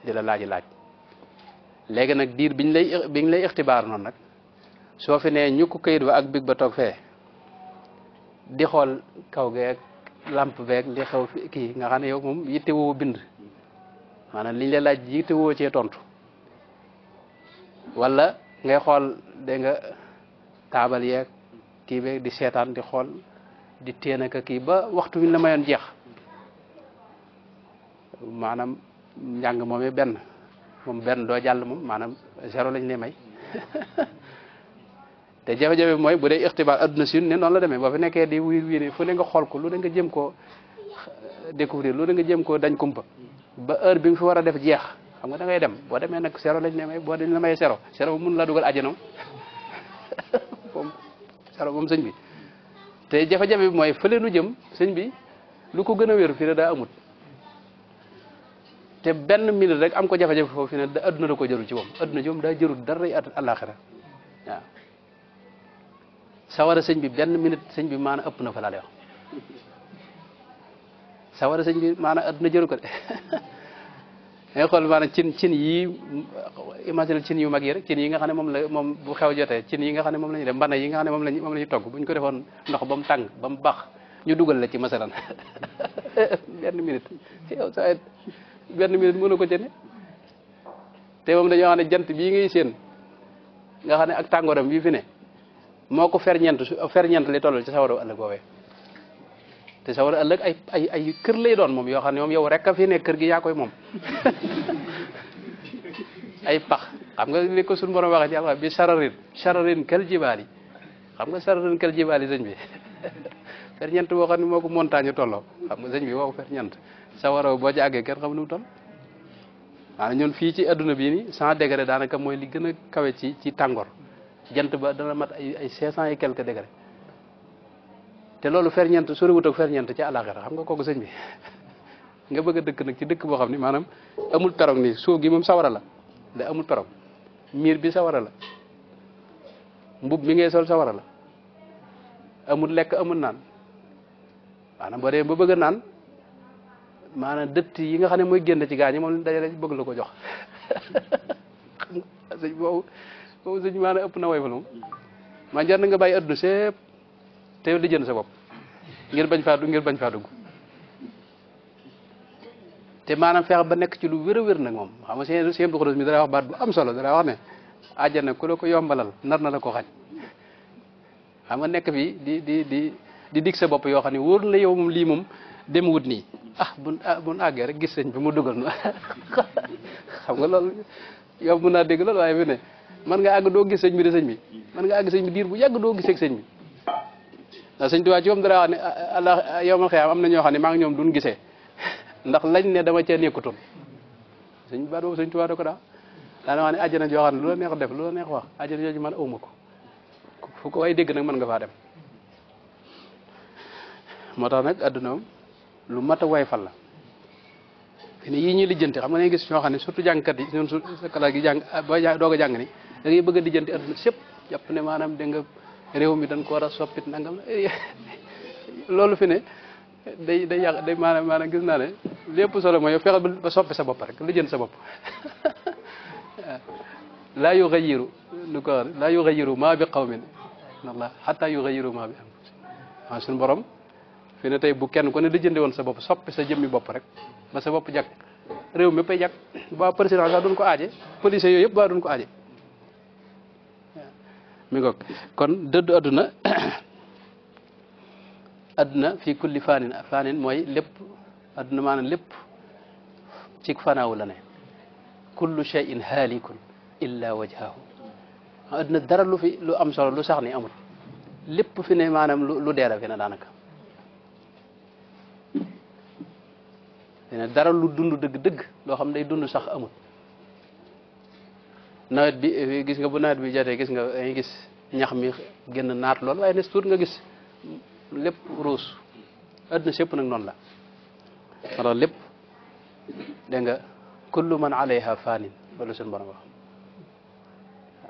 di la laaj léegi nag diir biñ lay ixtibaar noonu nag soo fi nee ñu ko këyit ba ak big ba toog fee di xool kaw geeg lamp beeg li xew fi kii nga xam ne yow moom yitte woo bind maanaam liñ la laaj yitte woo cee tontu wala ngay xool dégg nga taabal yeeg kii beeg di seetaan di xool di téen ak kii ba waxtu wi la mayoon jeex maanaam njàng moomee benn doo jàll moom maanaam zéro lañ lay may te jafe-jafe mooy bu dee ixtibaar adduna si ne noonu la demee boo fi nekkee di wiir wiir fu ne nga xool ko lu ne nga jëm koo découvrir lu ne nga jëm koo dañ kumpa ba heure bi nga fi war a def jeex xam nga da ngay dem boo demee nag zéro lañ ne may boo dañ la may zéro mun la dugal àjjana moom zéro moom sëñ bi te jafe-jafe bi mooy fële nu jëm sëñ bi lu ko gën a wér fii ne daa amut te benn minute rek am ko jafe-jafe foofu fi ne adduna da ko jërul ci moom adduna ci moom daa jërul dara àllaaxira waaw sawara sëñ bi benn minute sëñ bi maana ëpp na fa laa lay wax sawara sëñ bi maana adduna jëru ko de ngay xool maanaam cin yi imagine cin yu mag yi rek cin yi nga xam ne moom bu xew jotee cin yi nga xam ne moom la ñuy def mbana yi nga xam ne moom la ñuy togg bu ñu ko defoon ndox ba mu tàng ba mu bax ñu dugal la ci masalan benn minute yow sa benn minute mënu ko jëne te moom dañoo xam ne jant bii ngay séen nga xam ne ak tàngooram bii fi ne moo ko ferñeent li tollal ci sawara ëllëg boobee te sawara ëllëg ay kër lay doon moom yoo xam ne moom yow rek a fi ne kër gi yaa koy moom ay pax xam nga li ko suñu borom waxee ci yàlla bi sararin kal jibaali xam nga sararin kal jibaali sëñ bi ferñeent boo xam ne moo ko montagne tolloo xam nga sëñ bi woo ferñeent sawara boo ci àggee kenn xam nu mu toll maanaam ñun fii ci adduna bii ni 100 degré daanaka mooy li gën a kawe ci tàngoor jant ba dana mat ay 500 et quelques degré te loolu ferñeent soriwut ak ferñeent ci àllaaxira xam nga kooku sëñ bi nga bëgg a dëkk nag ci dëkk boo xam ni maanaam amul perong nii suuf gi moom sawara la da amul perong miir bi sawara la mbub mi ngay sol sawara la amul lekk amul naan maanaam boo dee ba bëgg a naan maanaam dëtt yi nga xam ne mooy génn ci gaañ moom dajale bëgg la ko jox xam nga sëñ boobu sëñ maanaam ëpp na way fa moom maa jar na nga bàyyi adduna sépp te li jënd sa bopp ngir bañ faa dugg te maanaam feex ba nekk ci lu wér a wér nag moom xam nga seen Abdou Khoudoss mi dara wax baat bu am solo dara wax ne àjjana ku la ko yombalal nar na la ko xañ xam nga nekk fi di dig sa bopp yoo xam ne wóor na yow moom lii moom dem wut nii buñ àggee rek gis sëñ bi mu dugal na xam nga loolu yow mën naa dégg loolu waaye fi ne man nga àgg doo gis sëñ bi de sëñ bi man nga àgg sëñ bi diir bu yàgg doo gisee ak sëñ bi ndax sëñ Tuubaa ci moom dara wax ne Allah yowmal xiyaam am na ñoo xam ne maa ngi ñoom duñ gisee ndax lañ ne dama cee nekkutoon sëñ baat boobu sëñ Tuubaa da ko daana wax ne àjjana joo xam ne lu la neex def lu la neex wax àjjana jooju man awma ko fu ko way dégg nag mën nga faa dem moo tax nag adduna moom lu mat a way fal la fi ne yii ñuy lijjanti xam nga ne gis ñoo xam ne surtout jàngkat yi ñun sa kala gi jàng booy doog a jàng ni da ngay bëgg a lijjanti adduna sépp jàpp ne maanaam da nga réew mi dañ ko war a soppit nangam loolu fi ne day yàq day maanaam gis naa ne lépp solo mooy yow fexe ba soppi sa bopp rek lijjanti sa bopp laa yughayyiru nu ko wax laa yughayyiru maa bi qawmin Allah hatta yughayyiru maa bi anfusihim waaw suñu borom fi ne tey bu kenn ku ne lijjanti woon sa bopp soppi sa jëmmi bopp rek ba sa bopp jag réew mi pay jag ba président sax duñ ko aaje police yooyu yëpp ba duñ ko aaje mi ngoog kon dëddu adduna adduna fii kulli faanin mooy lépp adduna maanaam lépp ci fanaawu la ne kullu shay'in haalikun illa wajhahu adduna dara lu am solo lu sax ni amul lépp fi ne maanaam lu deera fi ne daanaka dina dara lu dund dëgg-dëgg loo xam day dund sax amul nawet bi gis nga bu nawet bi jotee gis nga dañuy gis ñax mi génn naat lool waaye nes tuut nga gis lépp ruus adduna sépp nag noonu la wala lépp dégg nga kullu man alayha fanin loolu seen borom wax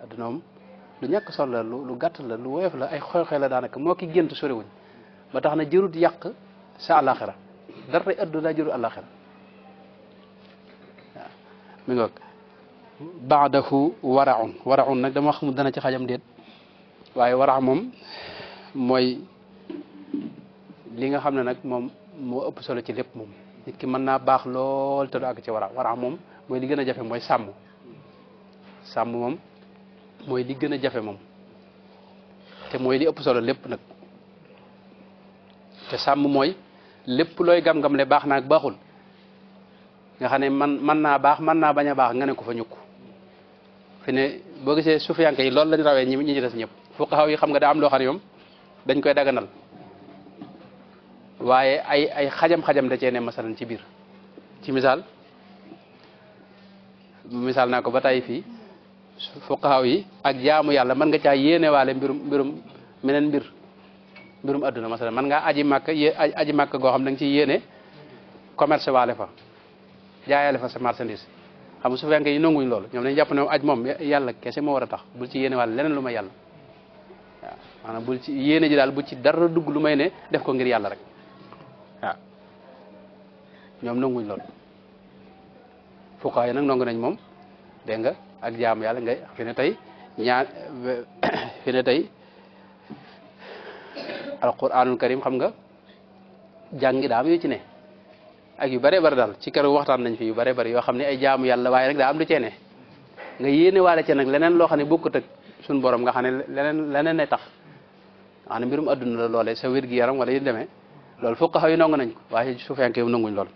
adduna moom lu ñàkk solo la lu gàtt la lu woyof la ay xoy-xoy la daanaka moo ki gént soriwuñ ba tax na jërut yàq sa àlaxira dara adduna daa jërut àlaxira waaw mi ngoog baadahu waraun nag dama xamul dana ci xajam déet waaye wara moom mooy li nga xam ne nag moom moo ëpp solo ci lépp moom nit ki mën naa baax lool te du àgg ci wara moom mooy li gën a jafe mooy sàmm moom mooy li gën a jafe moom te mooy li ëpp solo lépp nag te sàmm mooy lépp looy gam-gam le baax na ak baaxul nga xam ne man naa baax mën naa bañ a baax nga ne ko fa ñukk fi ne boo gisee sufiyanke yi loolu lañ rawee ñi ci des ñëpp fuqaha yi xam nga daa am loo xam ne moom dañ koy daganal waaye ay xajam-xajam da cee ne masalan ci biir ci misaal misaal naa ko ba tey fii fuqahaa yi ak jaamu yàlla mën nga caa yéenewaale meneen mbirum adduna masalan mën ngaa aji màkk goo xam da nga ciy yéene commerce waale fa jaayale fa sa marchandise xam nga su fekkee yi nanguñ loolu ñoom dañu jàpp ne aj moom yàlla kese moo war a tax bul ci yéenewaale leneen lu may yàlla waaw maanaam bul ci yéene ji daal bu ci dara dugg lu may ne def ko ngir yàlla rek waaw ñoom nanguñ loolu fuqahaa yi nag nangu nañ moom dégg nga ak jaamu yàlla ngay fi ne tey fi ne tey alquranul karim xam nga jàngi daa am yu ci ne ak yu bare bari daal ci keroog waxtaan nañ fi yu bare bari yoo xam ne ay jaamu yàlla waaye nag daa am lu cee ne nga yéene waale ci nag leneen loo xam ne bokkut ak suñu borom nga xam ne leneen ne tax nga xam ne mbirum adduna la loolee sa wér-gi-yaram wala yu demee loolu fuqahaa yi nangu nañ ko waaye sufiyanke yi nanguñ lool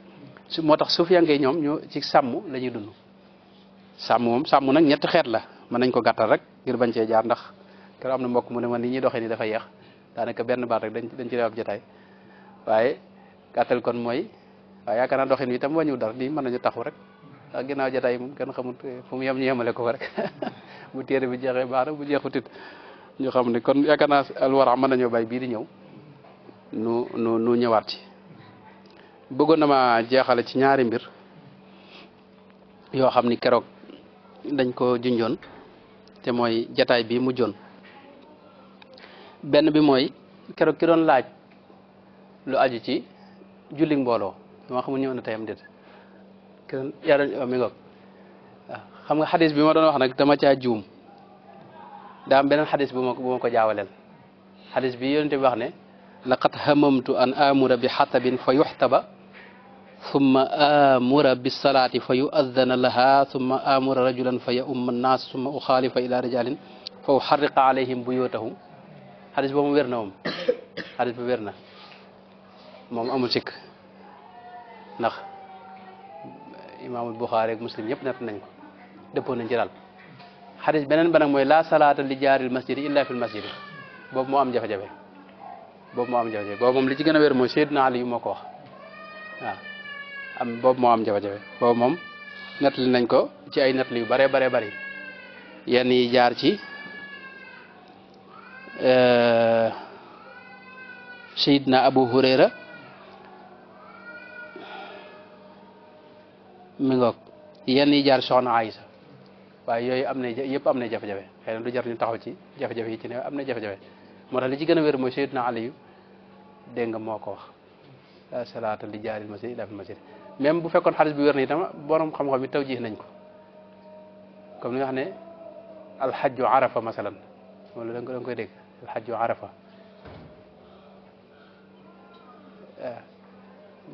moo tax sufiyanke yi ñoom ñoo ci sàmm la ñuy dund sàmm nag ñetti xeet la mën nañ ko gàttal rek ngir bañ cee jaar ndax keroog am na mbokk mu ne man ni ñuy doxee ni dafa yeex daanaka benn baat rek dañ ci def ab jotaay waaye gàttal kon mooy waaye yaakaar naa doxin wi itam wàññiwul dara nii mën nañu taxu rek ndax ginnaaw jotaay moom kenn xamut fu mu yem ñu yemale ko rek bu téere bi jeexee baax na bu jeexut it ñu xam ne kon yaakaar naa alwara mën nañoo bàyyi bii di ñëw nu ñëwaat ci bëggoon na ma jeexale ci ñaari mbir yoo xam ni keroog dañ ko junjoon te mooy jataay bi mujjoon benn bi mooy keroog ki doon laaj lu aju ci julli mbooloo dama xamul ñëw na tey am déet ki doon yàlla mi ngoog waaw xam nga xadis bi ma doon wax nag dama caa juum daa am beneen xadis bu ma ko jaawaleel xadis bi yonente bi wax ne laqad hamamtu an amura bi xatabin fa yuxtaba summa amura bisalaati fa yuaddana laha summa amura rajulan fa yaumma annaas summa uxaalifa ila rijalin fa uxarriqa alayhim buyutahum xadis boobu wér na moom xadis bu wér na moom amul sikk ndax imaamul Buxaari ak Muslim ñëpp nett nañ ko dëppoo nañ ci daal xadis beneen ba nag mooy la salaata li jaaril masjidi illa fil masjidi boobu moo am jafe-jafe boobu moom li ci gën a wér mooy Seydina Ali yu moo ko wax waaw boobu moo am jafe-jafe boobu moom nettali nañ ko ci ay nettali yu bare bari yenn yi jaar ci Seydina Abu Hurayra mi ngoog yenn yi jaar soxna Aysa waaye yooyu yëpp am na jafe-jafe xëy na du jar ñu taxaw ci jafe-jafe yi ci ne am na jafe-jafe moo tax li ci gën a wér mooy Seydina Ali yu dégg nga moo ko wax la salaata li jaaril masjid illa fil masjid même bu fekkoon xadis bi wér na itam borom xam-xam yi tawjiih nañ ko comme ni nga xam ne alxajju arafa masalan wala da nga koy dégg alxajju arafa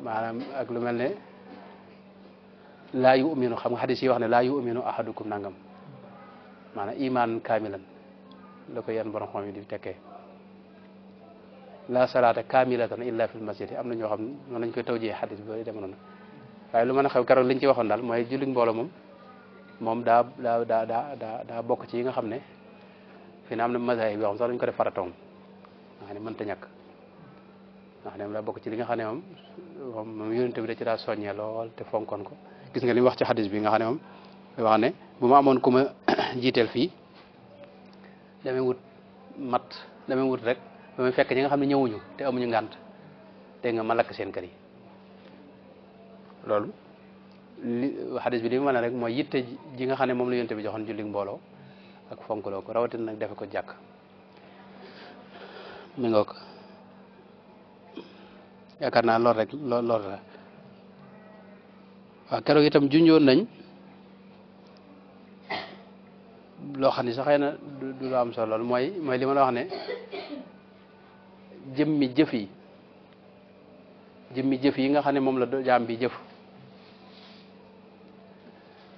maanaam ak lu mel ne laa yuminu xam nga xadis yi wax ne laa yuminu ahadukum nangam maanaam iman kaamilan la ko yenn borom xam yi di tekkee la salaata kaamilatan illa fil masjid am na ñoo xam ne noonu lañ koy tawjee xadis bi ba demoon na waaye lu mën a xew keroog liñ ci waxoon daal mooy julli mbooloo moom daa bokk ci yi nga xam ne fi na am na mazahib yoo xam sax dañ ko def faratoom nga xam ne mënta ñàkk nga xam ne daa bokk ci li nga xam ne moom yonent bi da ci daa soññee lool te fonkoon ko gis nga li wax ci xadis bi nga xam ne moom wax ne bu ma amoon ku ma jiiteel fii damay wut rek ba muy fekk ñi nga xam ne ñëwuñu te amuñu ngànt dégg nga ma lakk seen kër yi loolu xadis bi li mu mën a rek mooy yitte ji nga xam ne moom la yonent bi joxoon julli mbooloo ak fonkloo ko rawatina nag defe ko jàkk mi nga ko yaakaar naa lool rek lool la waaw keroog itam junjoon nañ loo xam ne sax xëy na du lu am solo lool mooy li ma la wax ne jëmmi jëf yi nga xam ne moom la jaam bi jëf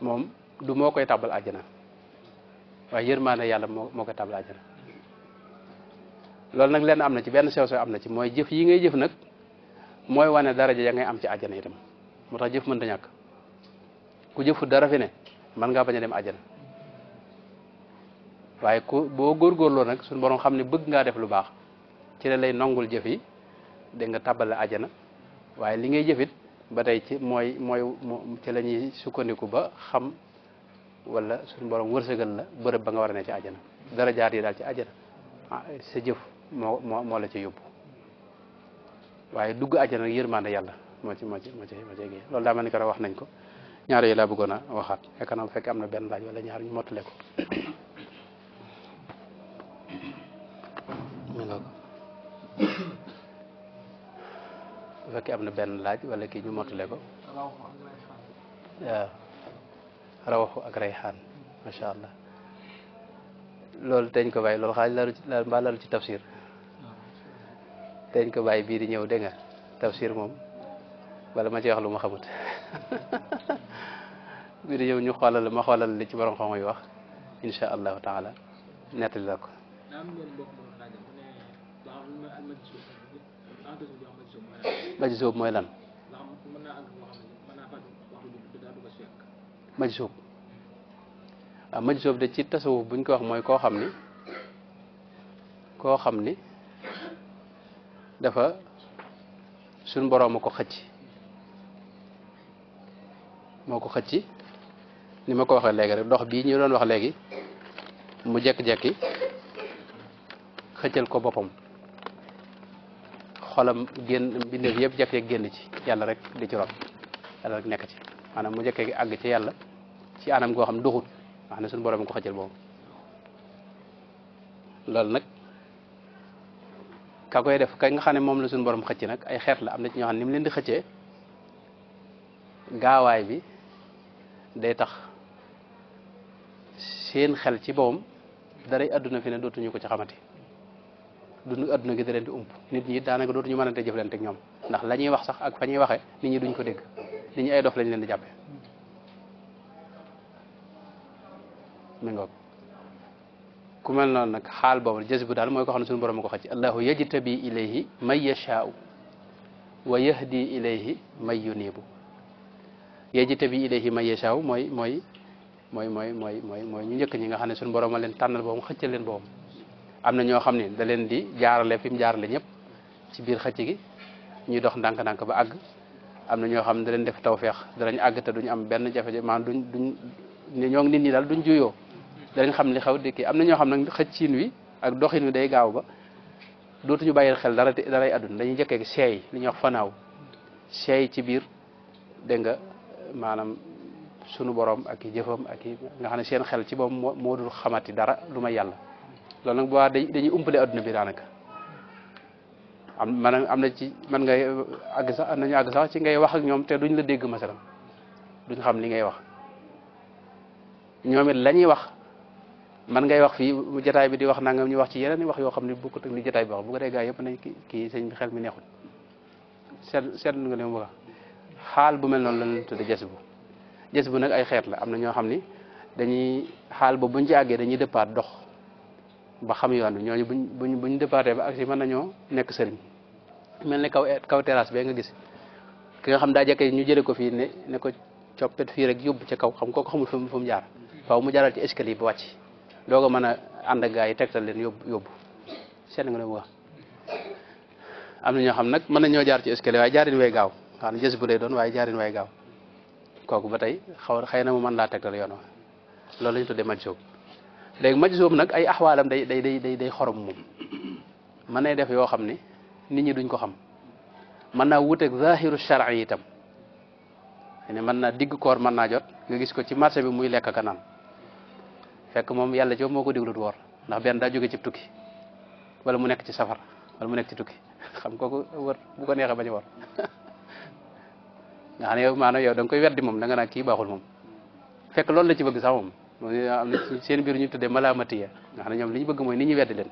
moom du moo koy tàbbal àjjana waaye yërmaande yàlla moo koy tàbbal àjjana loolu nag lenn am na ci benn sew am na ci mooy jëf yi ngay jëf nag mooy wane daraja ya ngay am ci àjjana itam moo tax jëf mënta ñàkk ku jëfu dara fi ne mën ngaa bañ a dem àjjana waaye boo góorgóorloo nag suñu borom xam ne bëgg ngaa def lu baax ci la lay nongul jëf yi dégg nga tàbbal àjjana waaye li ngay jëfit ba tey ci mooy ci la ñuy sukkandiku ba xam wala suñu borom wërsëgal la bërëb ba nga war a ne ci àjjana dara jaar yi daal ci àjjana sa jëf moo la ci yóbbu waaye dugg àjjana nag yërmande yàlla moo ci géey loolu daa mel ni ko wax nañ ko ñaar yi laa bëggoon a waxaat yaakaar naa bu fekkee am na benn laaj wala ñaar ñu mottale ko bu fekkee am na benn laaj wala kii ñu mottale ko waaw rawaxu ak rayxaan macha allah loolu teñ ko bàyyi loolu xaaj la mbaa lalu ci tafsir teñ ko bàyyi bii di ñëw dégg nga tafsir moom wala ma ci wax lu ma xamut bii di ñëw ñu xoolal ma xoolal li ci borom xam yi wax insha allahu taala nettali la ko majzuub mooy lan majzuub waaw majzuub de ci tasawuf buñ ko wax mooy koo xam ni dafa suñ boroom moo ko xëcc ni ma ko waxee léegi rek dox bii ñu doon wax léegi mu jekki-jekki xëccal ko boppam xolam génn mbindeef yëpp jekkee génn ci yàlla rek di ci ron yàlla rek nekk ci maanaam mu jekkee àgg ci yàlla ci anam goo xam duxut wax ne suñu borom ko xëccal boobu loolu nag ka koy def kay nga xam ne moom la suñu borom xëcc nag ay xeet la am na ci ñoo xam ne ni mu leen di xëccee gaawaay bi day tax seen xel ci boppam daray àdduna fi ne dootuñu ko ci xamati dundu àdduna gi da leen di ump nit ñi daanaka dootuñu mën a te jëflante ak ñoom ndax la ñuy wax sax ak fa ñuy waxee nit ñi duñ ko dégg nit ñi ay dof lañ leen di jàppe mi ngoog ku mel noonu nag xaal boobu jës bu daal mooy ko xam ne suñu borom ko xëcc allahu yajtabi ilayhi man yashaau wa yahdi ilayhi man yunibu yajtabi ilayhi man yashaau mooy ñu njëkk ñi nga xam ne suñu borom a leen tànnal boobu xëccal leen boobu am na ñoo xam ne da leen di jaarale fi mu jaarale ñëpp ci biir xëcc gi ñuy dox ndànk-ndànk ba àgg am na ñoo xam ne da leen def tawfeex danañ àgg te duñ am benn jafe-jafe maanaam duñ ñoo nit ñi daal duñ juyoo danañ xam li xaw di kii am na ñoo xam nag xëccin wi ak doxin wi day gaaw ba dootuñu bàyyi xel daray àdduna dañuy jëkkee seey li ñuy wax fanaaw seey ci biir dégg nga maanaam sunu borom ak i jëfam ak i nga xam ne seen xel ci boobu moo dul xamati dara lu may yàlla loolu nag bu baax dañuy umpale adduna bi daanaka am na ci man ngay àgg sax am nañu àgg sax ci ngay wax ak ñoom te duñ la dégg masalan duñ xam li ngay wax ñoom it la ñuy wax man ngay wax fii jotaay bi di wax nangam ñu wax ci yeneen wax yoo xam ne bokkut ak li jotaay bi wax bu ko dee gaa yëpp nañ kii sëñ bi xel mi neexul seet nga li mu bëgg xaal bu mel noonu la leen tudde jës bu nag ay xeet la am na ñoo xam ni dañuy xaal boobu buñ ci àggee dañuy dëppaat dox ba xam yoon bi ñooñu buñ dëppaatee ba agsi mën nañoo nekk sëriñ mel ne kaw terrasse bee nga gis ki nga xam daa jekke ñu jële ko fii ne ko coppet fii rek yóbbu ca kaw xam kooku xamul fu mu jaar faaw mu jaaral ci escalier ba wàcc doo ko mën a ànd ak gaa yi tegtal leen yóbbu seet nga ne mu wax am na ñoo xam nag mën nañoo jaar ci escalier waaye jaarin way gaaw xam ne jës bu lay doon waaye jaarin way gaaw kooku ba tey xëy na mu mën laa tegtal yoon wa loolu la ñu tuddee majzuub léegi majzuub nag ay axwaalam day xorom moom mën nay def yoo xam ne nit ñi duñ ko xam mën naa wuteeg zahiru shar'i yi itam ne mën naa digg koor mën naa jot nga gis ko ci marché bi muy lekk ka naan fekk moom yàlla ci moo ko diglut woor ndax benn daa jóge ci tukki wala mu nekk ci safar wala mu nekk ci tukki xam kooku wër bu ko neexee bañ a woor nga xam ne yow maanaam yow da nga koy weddi moom da nga naan kii baaxul moom fekk loolu la ci bëgg sax moom am na seen biir ñu tuddee malaamatiya nga xam ne ñoom li ñu bëgg mooy nit ñi weddi leen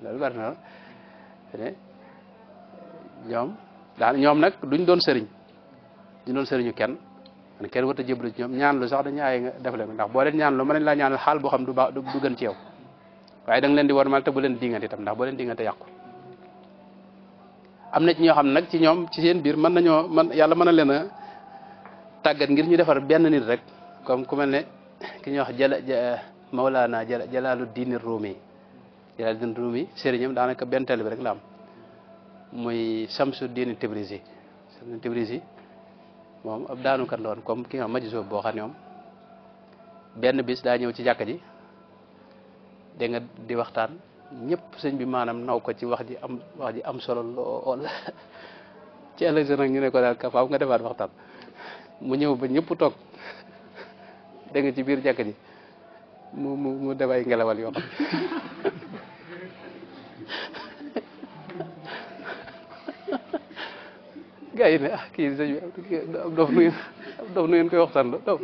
loolu bari na ne ñoom nag duñ doon sëriñu kenn kenn warut a jébbalu ci ñoom ñaan lu sax dañu aaye nga def leen ndax boo leen ñaan lu mën nañ laa ñaanal xaal boo xam du gën ci yow waaye da nga leen di war mal te bu leen dingante itam ndax boo leen dingante yàqu am na ci ñoo xam nag ci ñoom ci seen biir yàlla mën na leen a tàggat ngir ñu defar benn nit rek comme ku mel ne ki ñuy wax Mawlaana Jalaaluddin Rumi sëriñam daanaka benn teel bi rek la am muy Samsuddin Tabrizi moom ab daanukat la woon comme ki nga xam majzuub boo xam ne moom benn bis daa ñëw ci jàkka ji dégg nga di waxtaan ñëpp sëñ bi maanaam naw ko ci wax ji am solo lool ci ëllëg sa nag ñu ne ko daal ka faaw nga defaat waxtaan mu ñëw ba ñëpp toog dégg nga ci biir jàkka ji mu def ay ngelawal yoo xam gaa yi ne kii sëñ bi ab dof nu ngeen koy waxtaan la dof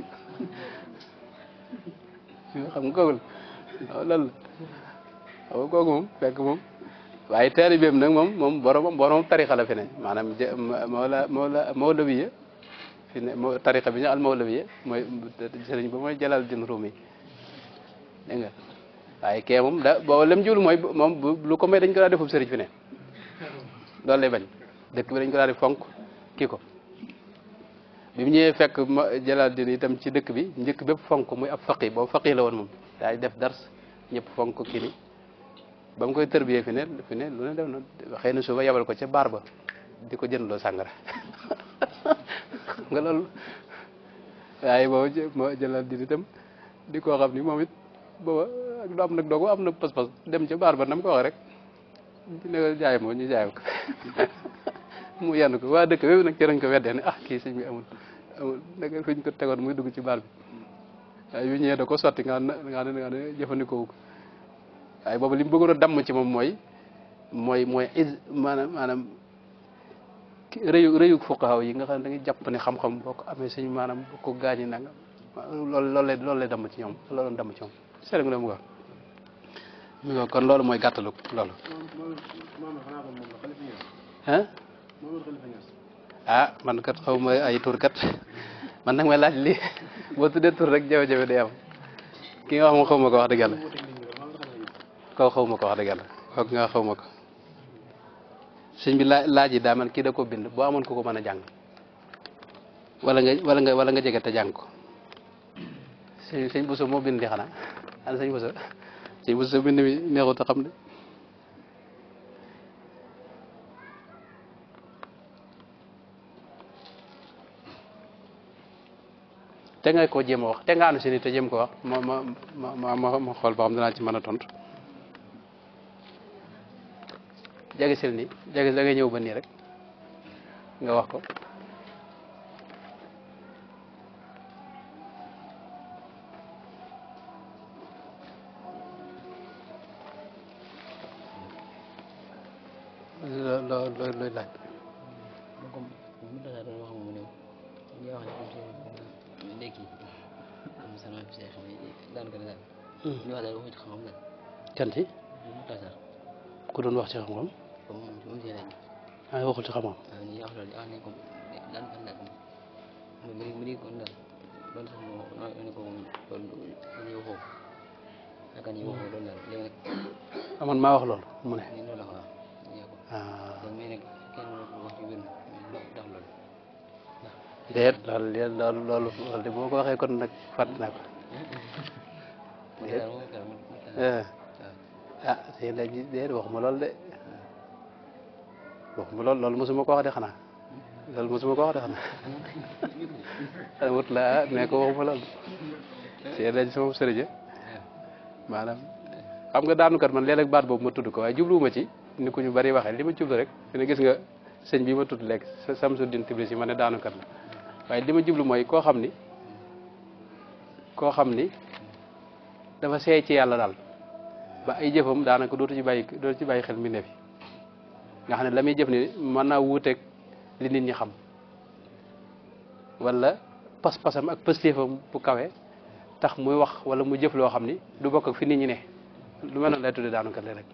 xam nga kooku la lan la xam nga kooku moom fekk moom waaye taalibeem nag moom borom tarixa la fi ne maanaam mawlawiya fi ne tarixa bi ñu al mawlawiya mooy sëriñ ba mooy Jalaaluddin Rumi dégg nga waaye kee moom booba lem jiwlu mooy moom lu ko may dañ ko daa defub sëriñ fi ne loolu lay bañ dëkk bi dañ ko daa def fonk kii ko bi mu ñëwee fekk Jalaaluddin itam ci dëkk bi njëkk bépp fonk muy ab faqi boobu faqi la woon moom daay def dars ñëpp fonk kii ni ba mu koy tërbiyee fi ne lu ne def na xëy na suba yabal ko ca baar ba di ko jëndloo sàngara nga loolu waaye booba Jalaaluddin itam di koo xam ni moom it booba du am nag doogu am na pas-pas dem ca baar ba nam ko wax rek ne ko jaay moo ñu jaay ko mu yenn ko waa dëkk wépp nag ci lañ ko weddee ne kii sëñ bi amul nag fi ñu ko tegoon muy dugg ci baar bi waaye yu ñëwee da ko sotti nga ne jëfandikoo ko waaye boobu li mu bëggoon a damm ci moom mooy maanaam rëyu fuqahaa yi nga xam ne da ngay jàpp ne xam-xam boo ko amee sëñ maanaam boo ko gaañi nanga loolu lay damm ci ñoom loolu doon damm ci ñoom seetlu nga mu ko mi ngo kon loolu mooy gàttalu loolu man kat xaw ma ay tur kat man nag may laaj li boo tuddee tur rek jafe-jafe day am ki nga wax ma xaw ma ko wax dëgg yàlla koo xaw ma ko wax dëgg yàlla kooku nga xaw ma ko sëñ bi laaj yi daa man kii da ko bind boo amoon ko ko mën a jàng wala nga jege te jàng ko sëñ Bousso moo bind di xanaa ana sëñ Bousso bind mi neexut a xam de te nga ko jéem a wax te nga anu si ni te jéem ko wax ma xool ba xam dinaa ci mën a tontu jege sil nii jege da ngay ñëw ba nii rek nga wax ko looy laaj kan ci ku doon wax ci xam-xam waxul ci xam-xam man maa wax loolu mu ne déet loolu de boo ko waxee kon nag fàtt naa ko seen laaj déet waxuma loolu de waxuma loolu mosuma ko wax de xanaa loolu mosuma ko wax de xanaa wut la mais ko waxuma loolu seen laaj sama sëriñ maanaam xam nga daanukat man léeg-léeg baat boobu ma tudd ko waaye jubluwuma ci ni ko ñu bari waxee li ma jublu rek dina gis nga sëñ bi ma tudd léegi Samsuddin Tiblisi ma ne daanukat la waaye li ma jublu mooy koo xam ni dafa seey ci yàlla daal ba ay jëfam daanaka dootu ci bàyyi xel mi ne fi nga xam ne la muy jëf ni mën naa wuuteeg li nit ñi xam wala pas-pasam ak pëstéefam bu kawe tax muy wax wala mu jëf loo xam ni du bokk ak fi nit ñi ne lu mel noonu lay tuddee daanukat la rek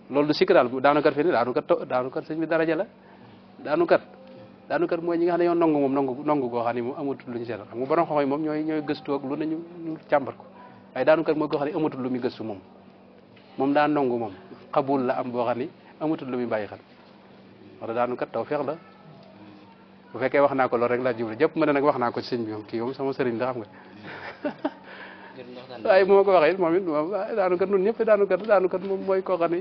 loolu du sikk daal daanukat fi ne daanukat sëñ bi daraja la daanukat mooy ñi nga xam ne ñoo nangu goo xam ne moom amatul lu ñu seetal xam nga borom xam-xam moom ñooy gëstu ak lu ne ñu càmbar ko waaye daanukat mooy goo xam ne amatul lu muy gëstu moom daa nangu moom xabul la am boo xam ni amatul lu muy bàyyi xel wala daanukat taw feex la bu fekkee wax naa ko loolu rek laa jublu jëpp ma ne nag wax naa ko ci sëñ bi moom kii moom sama sëriñ la xam nga waaye bu ma ko waxee moom it moom daanukat nun ñëpp daanukat moom mooy koo xam ne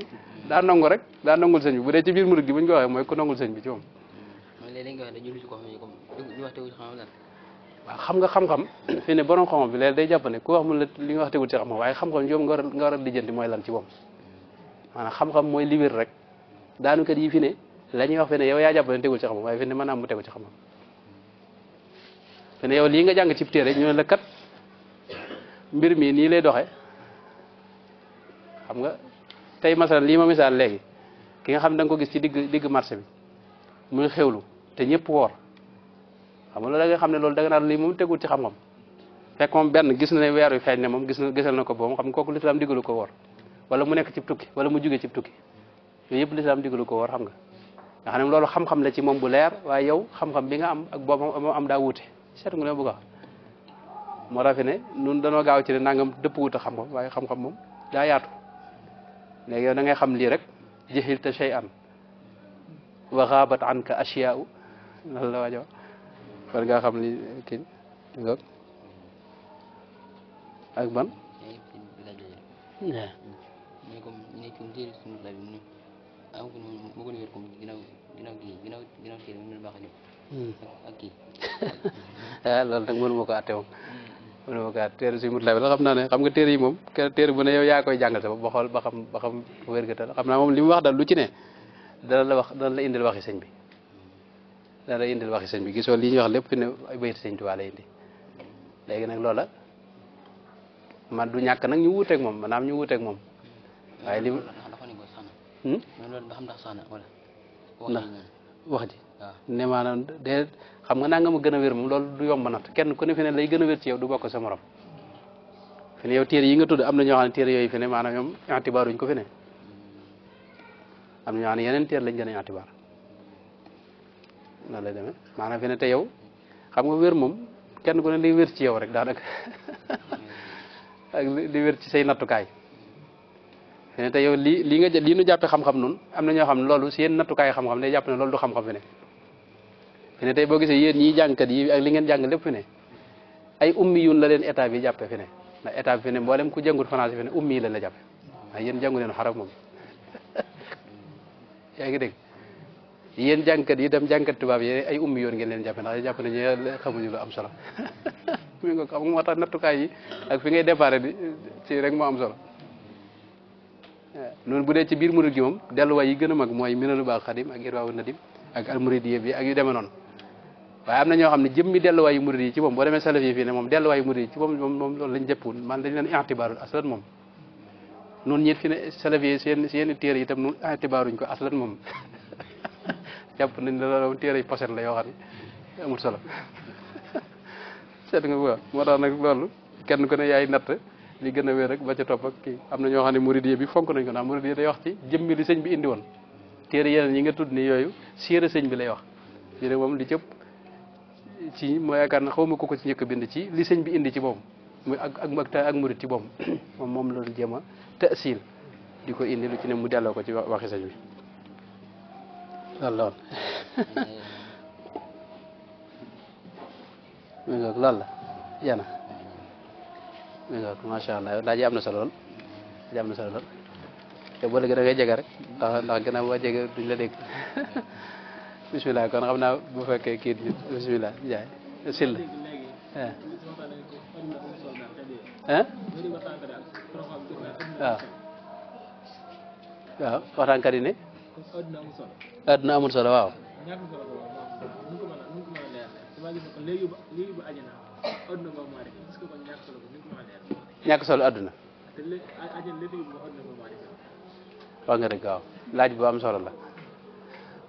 daa nangu rek daa nangul sëñ bi bu dee ci biir murid gi bu ñu ko waxee mooy ku nangul sëñ bi ci moom waaw xam nga xam-xam fi ne borom xam-xam bi léegi day jàpp ne ku wax mu la li nga wax tegul ci xam-xam waaye xam-xam yow nga war a lijjanti mooy lan ci moom maanaam xam-xam mooy li wér rek daanukat yi fi ne la ñuy wax fi ne yow yaa jàpp ne tegul ci xam-xam waaye fi ne mën am mu tegu ci xam-xam fi ne yow lii nga jàng ci téere ñu ne la kat mbir mi nii lay doxe xam nga tey masalan lii ma misaal léegi ki nga xam ne da nga ko gis ci digg marché bi muy xewlu te ñëpp woor xam nga loolu da nga xam ne loolu da nga naan lii moom tegul ci xam-xam fekk moom benn gis na ne weer wi feeñ ne moom gisal na ko boobu xam nga kooku lislaam diggalu ko woor wala mu nekk ci tukki wala mu jóge ci tukki yooyu yëpp lislaam diggalu ko woor xam nga xam ne loolu xam-xam la ci moom bu leer waaye yow xam-xam bi nga am ak boobu moom am daa wuute seet nga ne bëgg a wax moo tax fi ne nun danoo gaaw ci ne nangam dëpp wuta xam-xam waaye xam-xam moom daa yaatu léegi yow da ngay xam lii rek jahilta shay'an wa ghabat anka ashya'u loolu la waajo war ngaa xam li kii ak ban loolu nag mënu ma ko àtte moom mënu ma ko àtte téere si mut la xam naa ne xam nga téere yi moom téere bu ne yow yaa koy jàngal sa bopp ba xool ba xam wérgatal xam naa moom li mu wax daal lu ci ne dana la indil waxi sëñ bi dana la indil waxi sëñ bi gisoo li ñuy wax lépp fi ne ay bayti sëñ Tuubaa la indi léegi nag loola man du ñàkk nag ñu wuuteeg moom maanaam ñu wuuteeg moom waaye li ndax wax ji ne maanaam de xam nga naa nga ma gën a wér moom loolu du yomb nat kenn ku ne fi ne lay gën a wér ci yow du bokk sa morom fi ne yow téere yi nga tudd am na ñoo xam ne téere yooyu fi ne maanaam ñoom intibaaruñ ko fi ne am na ñoo xam ne yeneen téere lañ gën a intibaar noonu lay demee maanaam fi ne te yow xam nga wér moom kenn ku ne liy wér ci yow rek daanaka ak li wér ci say nattukaay fi ne te yow lii nu jàppee xam-xam noonu am na ñoo xam ne loolu si yéen nattukaay xam-xam day jàpp ne loolu du xam-xam fi ne tey boo gisee yéen ñii jàngkat yi ak li ngeen jàng lépp fi ne ay ummi yun la leen état bi jàppe fi ne ndax état bi fi ne mboolem ku jàngut français fi ne ummi yi leen la jàppe waaye yéen jàngu leen xarab moom yaa ngi dégg yéen jàngkat yi dem jàngkat tubaab yi ay ummi yoon ngeen leen jàppe ndax jàpp ne ñu xamuñu lu am solo mi nga xam moo tax nattukaay yi ak fi ngay déparé di ci rek moo am solo noonu bu dee ci biir murid gi moom delluwaay yi gën a mag mooy Minanul Baaqil Xadim ak Irwaawu Nadim ak almuridiyya bi ak yu demee noonu waaye am na ñoo xam ne jëmmi delluwaayu murid yi ci moom boo demee salaf yi fii ne moom delluwaayu murid yi ci moom loolu lañ jëppul man dañ leen i'tibaarul aslan moom noonu ñit fi ne salaf yi seen téere yi itam noonu i'tibaaruñ ko aslan moom jàpp nañ la loolu téere yi poset la yoo xam ne amul solo seet nga bu moo tax nag loolu kenn ku ne yaay natt li gën a wér rek ba ca topp ak kii am na ñoo xam ne muridiyya bi fonk nañ ko ndax muridiyya day wax ci jëmmi li sëñ bi indi woon téere yeneen yi nga tudd ni yooyu siira sëñ bi lay wax yi moom li cëpp ci moo yaakaar na xaw ma ko ci njëkk bind ci li sëñ bi indi ci moom muy ak murid ci moom moom loolu jéem a tasiil di ko indi lu ci ne mu delloo ko ci waxi sëñ bi loolu mi ngoog loolu la yana mi ngoog macha allah laaj yi am na solo lool laaj am na solo lool te boo léegi da ngay jege rek ndax gannaaw boo jege duñ la dégg bisimilah kon xam naa bu fekkee kii bisimilah jaay sil ah waaw waaw waxtaankat yi ne àdduna amul solo waaw ñàkk solo àdduna wax nga dëgg waaw laaj bu am solo la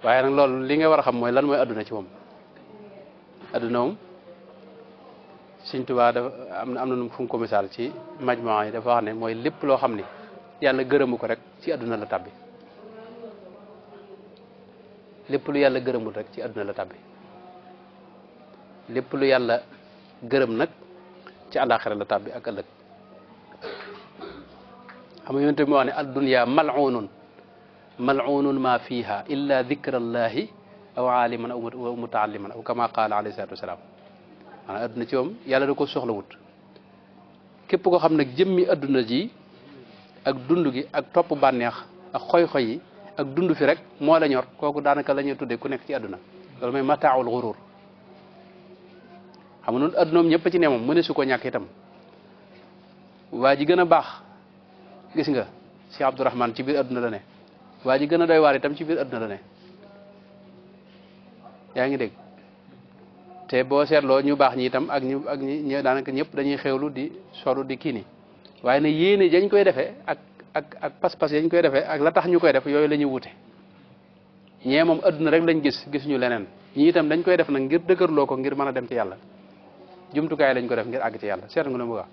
waaye nag loolu li nga war a xam mooy lan mooy adduna ci moom adduna moom Sëñ Tuubaa dafa am na nu fu mu ko misaal ci majmaa yi dafa wax ne mooy lépp loo xam ni yàlla gërëmu ko rek ci adduna la tabbi lépp lu yàlla gërëmul rek ci adduna la tabbi lépp lu yàlla gërëm nag ci àllaaxira la tabbi ak ëllëg xam nga yonent bi moo wax ne ad-dunya mal'unun ma fiha illa dhikrallahi aw aliman aw mutaalliman aw kama qaala alayhi salatu wasalaam maanaam adduna ci moom yàlla da ko soxlawut képp koo xam nag jëmmi adduna ji ak dund gi ak topp bànneex ak xoy-xoy yi ak dund fi rek moo la ñor kooku daanaka la ñuy tuddee ku nekk ci adduna loolu mooy mataaul xurur xam nga noonu addunaam ñëpp ci ne moom mëne su ko ñàkk itam waa ji gën a baax gis nga si Abdourahman ci biir adduna la ne waa ji gën a doy waar itam ci biir adduna la ne yaa ngi dégg te boo seetloo ñu baax ñi itam ak ñi daanaka ñëpp dañuy xewlu di solu di kii ni waaye ne yéene dañ koy defee ak pas-pas yañ koy defee ak la tax ñu koy def yooyu la ñuy wute ñee moom adduna rek lañ gisuñu leneen ñi itam dañ koy def nag ngir dëgërloo ko ngir mën a dem ci yàlla jumtukaay lañ ko def ngir àgg ci yàlla seet nga ne mu wax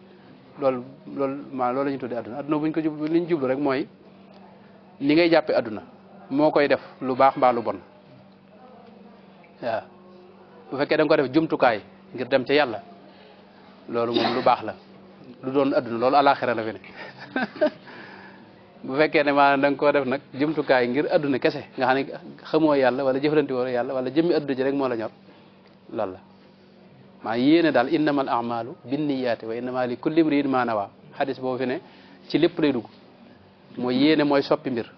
loolu loolu la ñu tuddee adduna adduna buñ ko li ñu jublu rek mooy ni ngay jàppee adduna moo koy def lu baax mbaa lu bon waaw bu fekkee da nga ko def jumtukaay ngir dem ca yàlla loolu moom lu baax la lu doon adduna loolu alaxira la fi ne bu fekkee ne maanaam da nga koo def nag jumtukaay ngir adduna kese nga xam ne xamoo yàlla wala jëflante woo yàlla wala jëmmi adduna ji rek moo la ñor loolu la maa yéene daal innamal a'malu binniyaati wa innama li kulli imri'in ma nawa xadis boobu fi ne ci lépp lay dugg mooy yéene mooy soppi mbir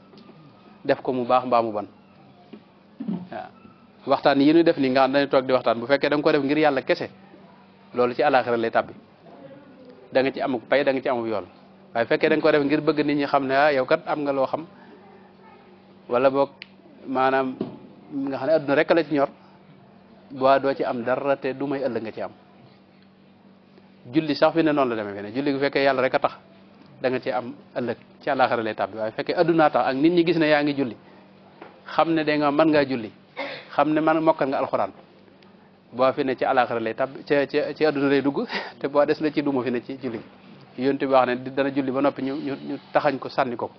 def ko mu baax mbaa mu bon waaw waxtaan yi ñuy def nii nga xam dañuy toog di waxtaan bu fekkee da nga ko def ngir yàlla kese loolu ci alaxira lay tàbbi da nga ci amuk pay da nga ci amuk yool waaye fekkee da nga ko def ngir bëgg nit ñi xam ne ah yow kat am nga loo xam wala boog maanaam nga xam ne adduna rek la ci ñor boo doo ci am dara te du may ëllëg nga ci am julli sax fi ne noonu la demee fi ne julli bu fekkee yàlla rek a tax da nga ci am ëllëg ci àllaaxira lay tàbbi waaye fekkee addunaa tax ak nit ñi gis ne yaa ngi julli xam ne da nga mën ngaa julli xam ne man mokkal nga alxuraan boo fi ne ci àllaaxira lay tàbbi ci adduna lay dugg te boo des la ci duma fi ne ci julli yonte bi wax ne dana julli ba noppi ñu taxañ ko sànni ko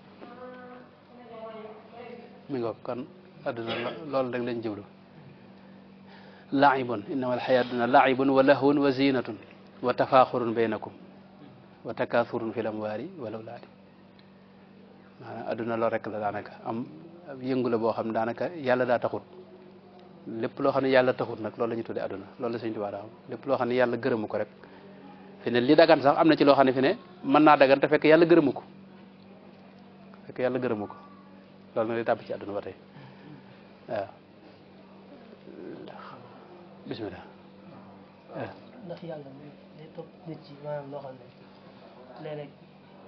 mi nga kon adduna loolu rek lañ jublu laibun innama alxayaat duna laibun wa lahwun wa zinatun wa tafaaxurun baynakum wa takaathurun fi l amwaali wal awlaadi maanaam adduna loolu rek la daanaka am yëngu la boo xam ne daanaka yàlla daa taxut lépp loo xam ne yàlla taxut nag loolu la ñu tuddee adduna loolu la Sëñ Tuubaa daa am lépp loo xam ne yàlla gërëmu ko rek fi ne li dagan sax am na ci loo xam ne fi ne mën naa dagan te fekk yàlla gërëmu ko loolu nag day tàbbi ci adduna ba tey waaw bismillah ndax yàlla day topp nit ci maanaam loo xam ne léeg-léeg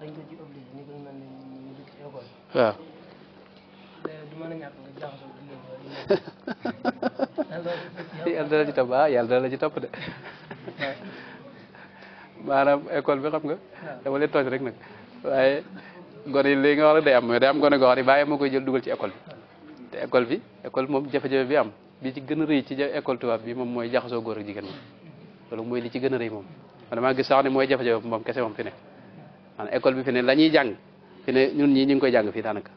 dañ ko ci obligé ni ko mel ne ñu dëkk ci école waaw du mën a ñàkk nga jaxasoo di yàlla dana ci topp yàlla dana la ci topp de maanaam école bi xam nga dama leen tooñ rek nag waaye gone yi léegi nga wax rek day am gone goo xam ne bàyyi moo koy jël dugal ci école bi te école bi moom jafe-jafe bi am bi ci gën a rëy ci école tubaab bi moom mooy jaxasoo góor ak jigéen moom loolu mooy li ci gën a rëy moom man damaa gis sax ne mooy jafe-jafe moom kese moom fi ne maanaam école bi fi ne la ñuy jàng fi ne ñun ñii ñu ngi koy jàng fii daanaka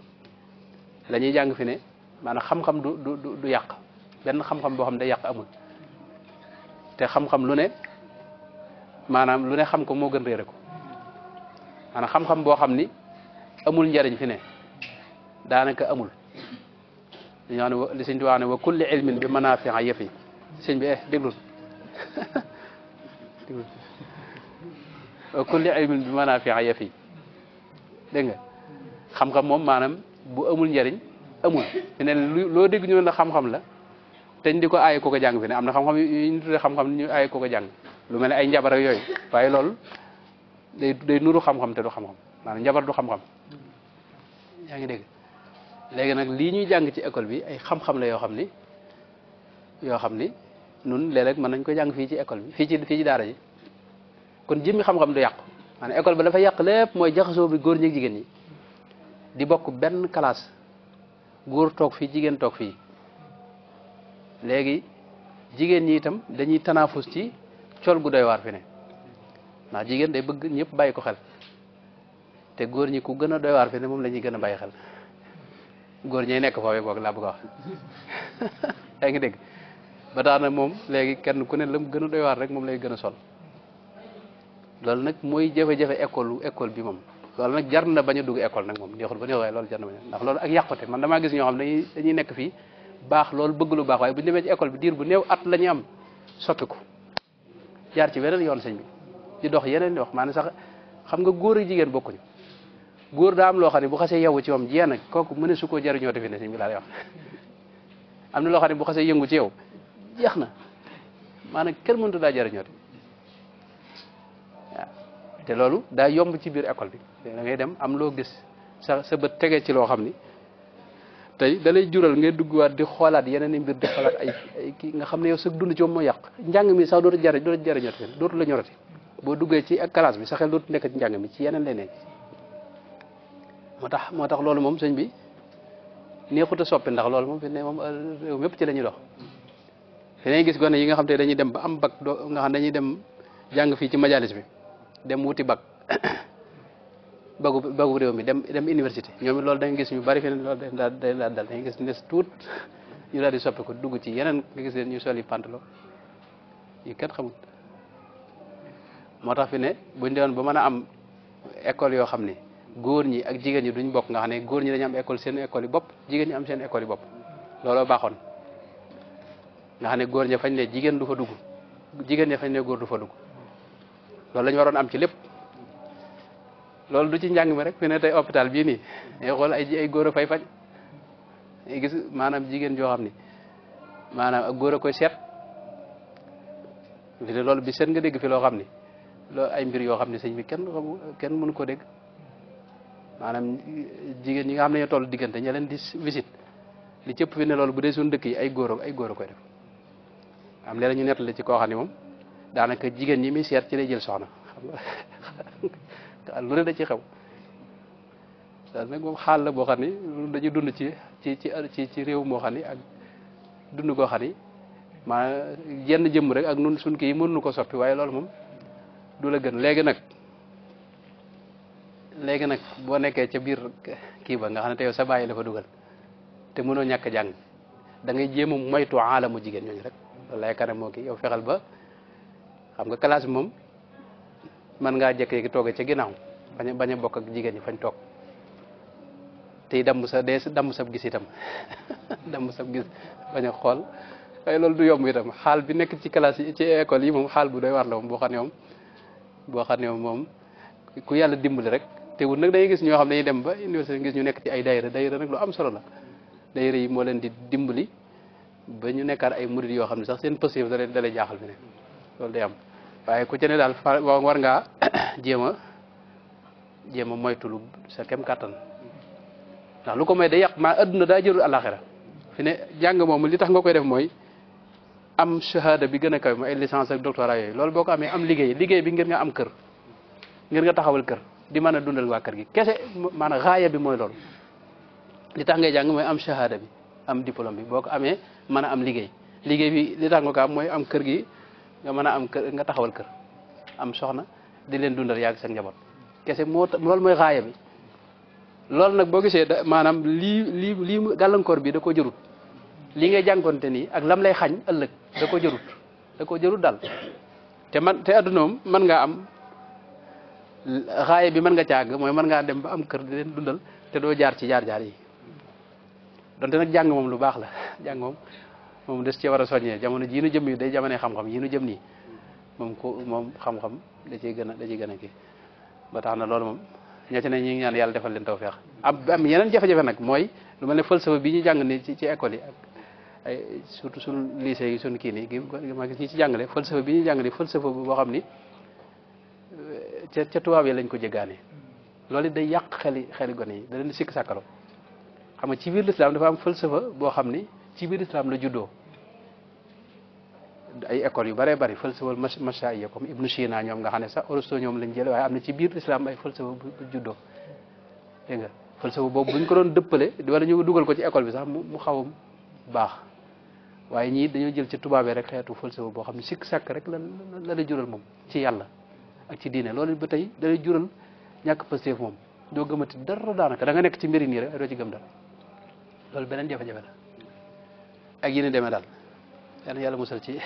la ñuy jàng fi ne maanaam xam-xam du yàq benn xam-xam boo xam ne day yàq amul te xam-xam lu ne maanaam lu ne xam ko moo gën réere ko maanaam xam-xam boo xam ni amul njariñ fi ne daanaka amul li ñu wax ne li sëñ bi wax ne wa kulli ilmin bi manaafi'a yëfi sëñ bi déglul wa kulli ilmin bi manaafi'a yëfi dégg nga xam-xam moom maanaam bu amul njariñ amul fi ne loo dégg ñu ne la xam-xam la teñ di ko aaye ko jàng fi ne am na xam-xam yu ñu tuddee xam-xam ñu aaye ko jàng lu mel ne ay njabar ak yooyu waaye loolu day nuru xam-xam te du xam-xam maanaam njabar du xam-xam yaa ngi dégg léegi nag lii ñuy jàng ci école bi ay xam-xam la yoo xam ni nun léeg-léeg mën nañ ko jàng fii ci école bi fii ci daara ji kon jëmmi xam-xam du yàqu maanaam école ba dafa yàq lépp mooy jaxasoo bi góor ñi ak jigéen ñi di bokk benn classe góor toog fii jigéen toog fii léegi jigéen ñi itam dañuy tanaafus ci col gu doy waar fi ne ndax jigéen day bëgg ñëpp bàyyi ko xel te góor ñi ku gën a doy waar fi ne moom la ñuy gën a bàyyi xel góor ñay nekk foofee boog laa bëgg a wax yaa ngi dégg ba tax na moom léegi kenn ku ne la mu gën a doy waar rek moom lay gën a sol loolu nag mooy jafe-jafe école bi moom loolu nag jar na bañ a dugg école nag moom neexul ba neexul waaye loolu jar na bañ a ndax loolu ak yàqute man damaa gis ñoo xam ne dañuy nekk fii baax loolu bëgg lu baax waaye bu ñu demee ci école bi diir bu néew at la ñuy am soppiku jaar ci beneen yoon sëñ bi di dox yeneen di wax maanaam sax xam nga góor ak jigéen bokkuñu góor daa am loo xam ne bu xasee yewwu ci moom jeex na kooku mëne su koo jariñoo te fi ne sëñ bi laa lay wax am na loo xam ne bu xasee yëngu ci yow jeex na maanaam kenn mënut daa jariñoo te te loolu daa yomb ci biir école bi da ngay dem am loo gis sa bët tegee ci loo xam ni tey da lay jural ngay duggaat di xoolaat yeneen i mbir di xoolaat ay kii nga xam ne yow sa dund ci moom moo yàq njàng mi sax dootu jariñoti dootu la ñorati boo duggee ci ak classe bi sa xel dootu nekk ci njàng mi ci yeneen lay nekk moo tax loolu moom sëñ bi neexut a soppi ndax loolu moom fi ne moom réew mépp ci la ñuy dox fi ne gis gone yi nga xam te dañuy dem ba am bac nga xam dañuy dem jàng fii ci majalis bi dem wuti bac bagu réew mi dem université ñoom it loolu da nga gis ñu bari fi ne loolu day dal da nga gis nes tuut ñu daal di soppi ko dugg ci yeneen nga gis leen ñu soli pantalon yi kenn xamul moo tax fi ne buñ demoon ba mën a am école yoo xam ne góor ñi ak jigéen ñi duñ bokk nga xam ne góor ñi dañu am école seen école yi bopp jigéen ñi am seen école yi bopp looloo baaxoon nga xam ne góor ña fañ ne jigéen du fa dugg jigéen ña fañ ne góor du fa dugg loolu la ñu waroon am ci lépp loolu du ci njàng mi rek fi ne tey hôpital bii nii ngay xool ay góor a fay faj ngay gis maanaam jigéen joo xam ni maanaam ak góor a koy seet fi ne loolu bi seet nga dégg fi loo xam ni loolu ay mbir yoo xam ne sëñ bi kenn mënu ko dégg maanaam jigéen ñi nga xam ne ñoo toll diggante ña leen di visite li cëpp fi ne loolu bu dee suñu dëkk yi ay góor a koy def am léeg-léeg ñu nettali ci koo xam ne moom daanaka jigéen ñi muy seet ci lay jël soxna xam nga lu ne da ci xew daal nag moom xaal la boo xam ni dañuy dund ci réew moo xam ni ak dund goo xam ni maa yenn jëmm rek ak nun suñ kii yi mënuñu ko soppi waaye loolu moom du la gën léegi nag boo nekkee ca biir kii ba nga xam ne te yow sa bàyyi la fa dugal te mënoo ñàkk jàng da ngay jéem a moytu aalamu jigéen ñooñu rek loolu lay kanam moo kii yow fexeel ba xam nga classe bi moom mën ngaa jékki-jékki toogee ca ginnaaw bañ a bokk ak jigéen ñi fañ toog tey damm sa gis itam damm sa gis bañ a xool waaye loolu du yomb itam xaal bi nekk ci classe yi ci école yi moom xaal bu doy war la moom boo xam ne moom ku yàlla dimbali rek teewul nag dañuy gis ñoo xam ne dañuy dem ba université gis ñu nekk ci ay daayira nag lu am solo la daayira yi moo leen di dimbali ba ñu nekkaat ay murid yoo xam ne sax seen positif da lay jaaxal fi ne loolu day am waaye ku ci ne daal war ngaa jéem a moytulu sa kem kàttan ndax lu ko may day yàq maa adduna daa jërul alaxira fi ne jàng moom li tax nga koy def mooy am shahada bi gën a kaw mooy ay licence ak doctorat yooyu loolu boo ko amee am liggéey bi ngir nga am kër ngir nga taxawal kër di mën a dundal waa kër gi kese maanaam xaaya bi mooy loolu li tax ngay jàng mooy am shahada bi am diplôme bi boo ko amee mën a am liggéey bi li tax nga ko am mooy am kër gi nga mën a am kër nga taxawal kër am soxna di leen dundal yàgg sa njaboot kese loolu mooy xaaya bi loolu nag boo gisee maanaam lii gàllankoor bi da ko jërut li ngay jànkonte nii ak lam lay xañ ëllëg da ko jërut daal te adduna moom mën ngaa am xaaya bi mën nga càgg mooy mën ngaa dem ba am kër di leen dundal te doo jaar ci jaar yi donte nag jàng moom lu baax la jàng moom des ci war a soññee jamono jii nu jëm yi day jamonoy xam-xam yi nu jëm nii moom xam-xam da ciy gën a kii ba tax na loolu moom ña ci ne ñu ngi ñaan yàlla defal leen tawfeex am yeneen jafe-jafe nag mooy lu mel ne falsafa bi ñu jàng ni ci école yi ak ay surtout suñu lycée yi suñu kii nii ma gis ñi ci jàngale falsafa bi ñu jàng ni falsafa boo xam ni ca tubaab yi lañ ko jéggaane loolu day yàq xeli gone yi da leen di sikk sàkkalo xam nga ci biir l'islam dafa am falsafa boo xam ni ci biir islam la juddoo ay écoles yu bëree bëri falsafa mashaïya comme Ibnu Sina ñoom nga xam ne sax Aristote ñoom lañ jële waaye am na ci biir islam ay falsafa bu juddoo dégg nga falsafa boobu buñ ko doon dëppale wala ñu dugal ko ci école bi sax mu xaw a baax waaye ñii dañoo jël ci tubaabee rek xeetu falsafa boo xam ne sikk sàkk rek la lay jural moom ci yàlla ak ci diine loolu ba tey da lay jural ñàkk Pastef moom doo gëmati dara daanaka da nga nekk ci mbiri nii rek doo ci gëm dara loolu beneen jafe-jafe la ak yi ni demee daal yàlla musal ci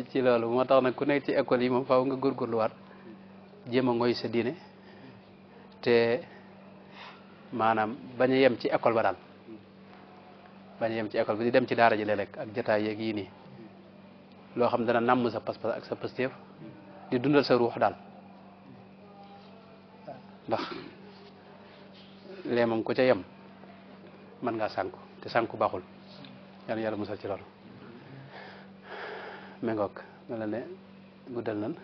ci loolu moo tax nag ku nekk ci école yi moom faaw nga góorgóorluwaat jéem a ngoy sa diine te maanaam bañ a yem ci école ba daal bañ a yem ci école bi di dem ci daara ji léeg-léeg ak jotaay yeeg yii nii loo xam dana namm sa pas-pas ak sa Pastef di dundal sa ruux daal ndax lee moom ku ca yem mën ngaa sànku te sànku baaxul yàlla musal ci loolu méngoog mel na ne guddal nan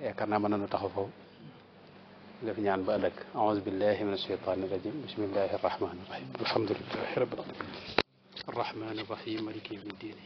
yaakaar naa mën nañu taxaw foofu def ñaan ba ëllëg aouzu billahi min ashaytani rajim bismillahi arrahmani irrahim alhamdulilahi rabbil alamin arrahmani irrahim maliki yawmi ddin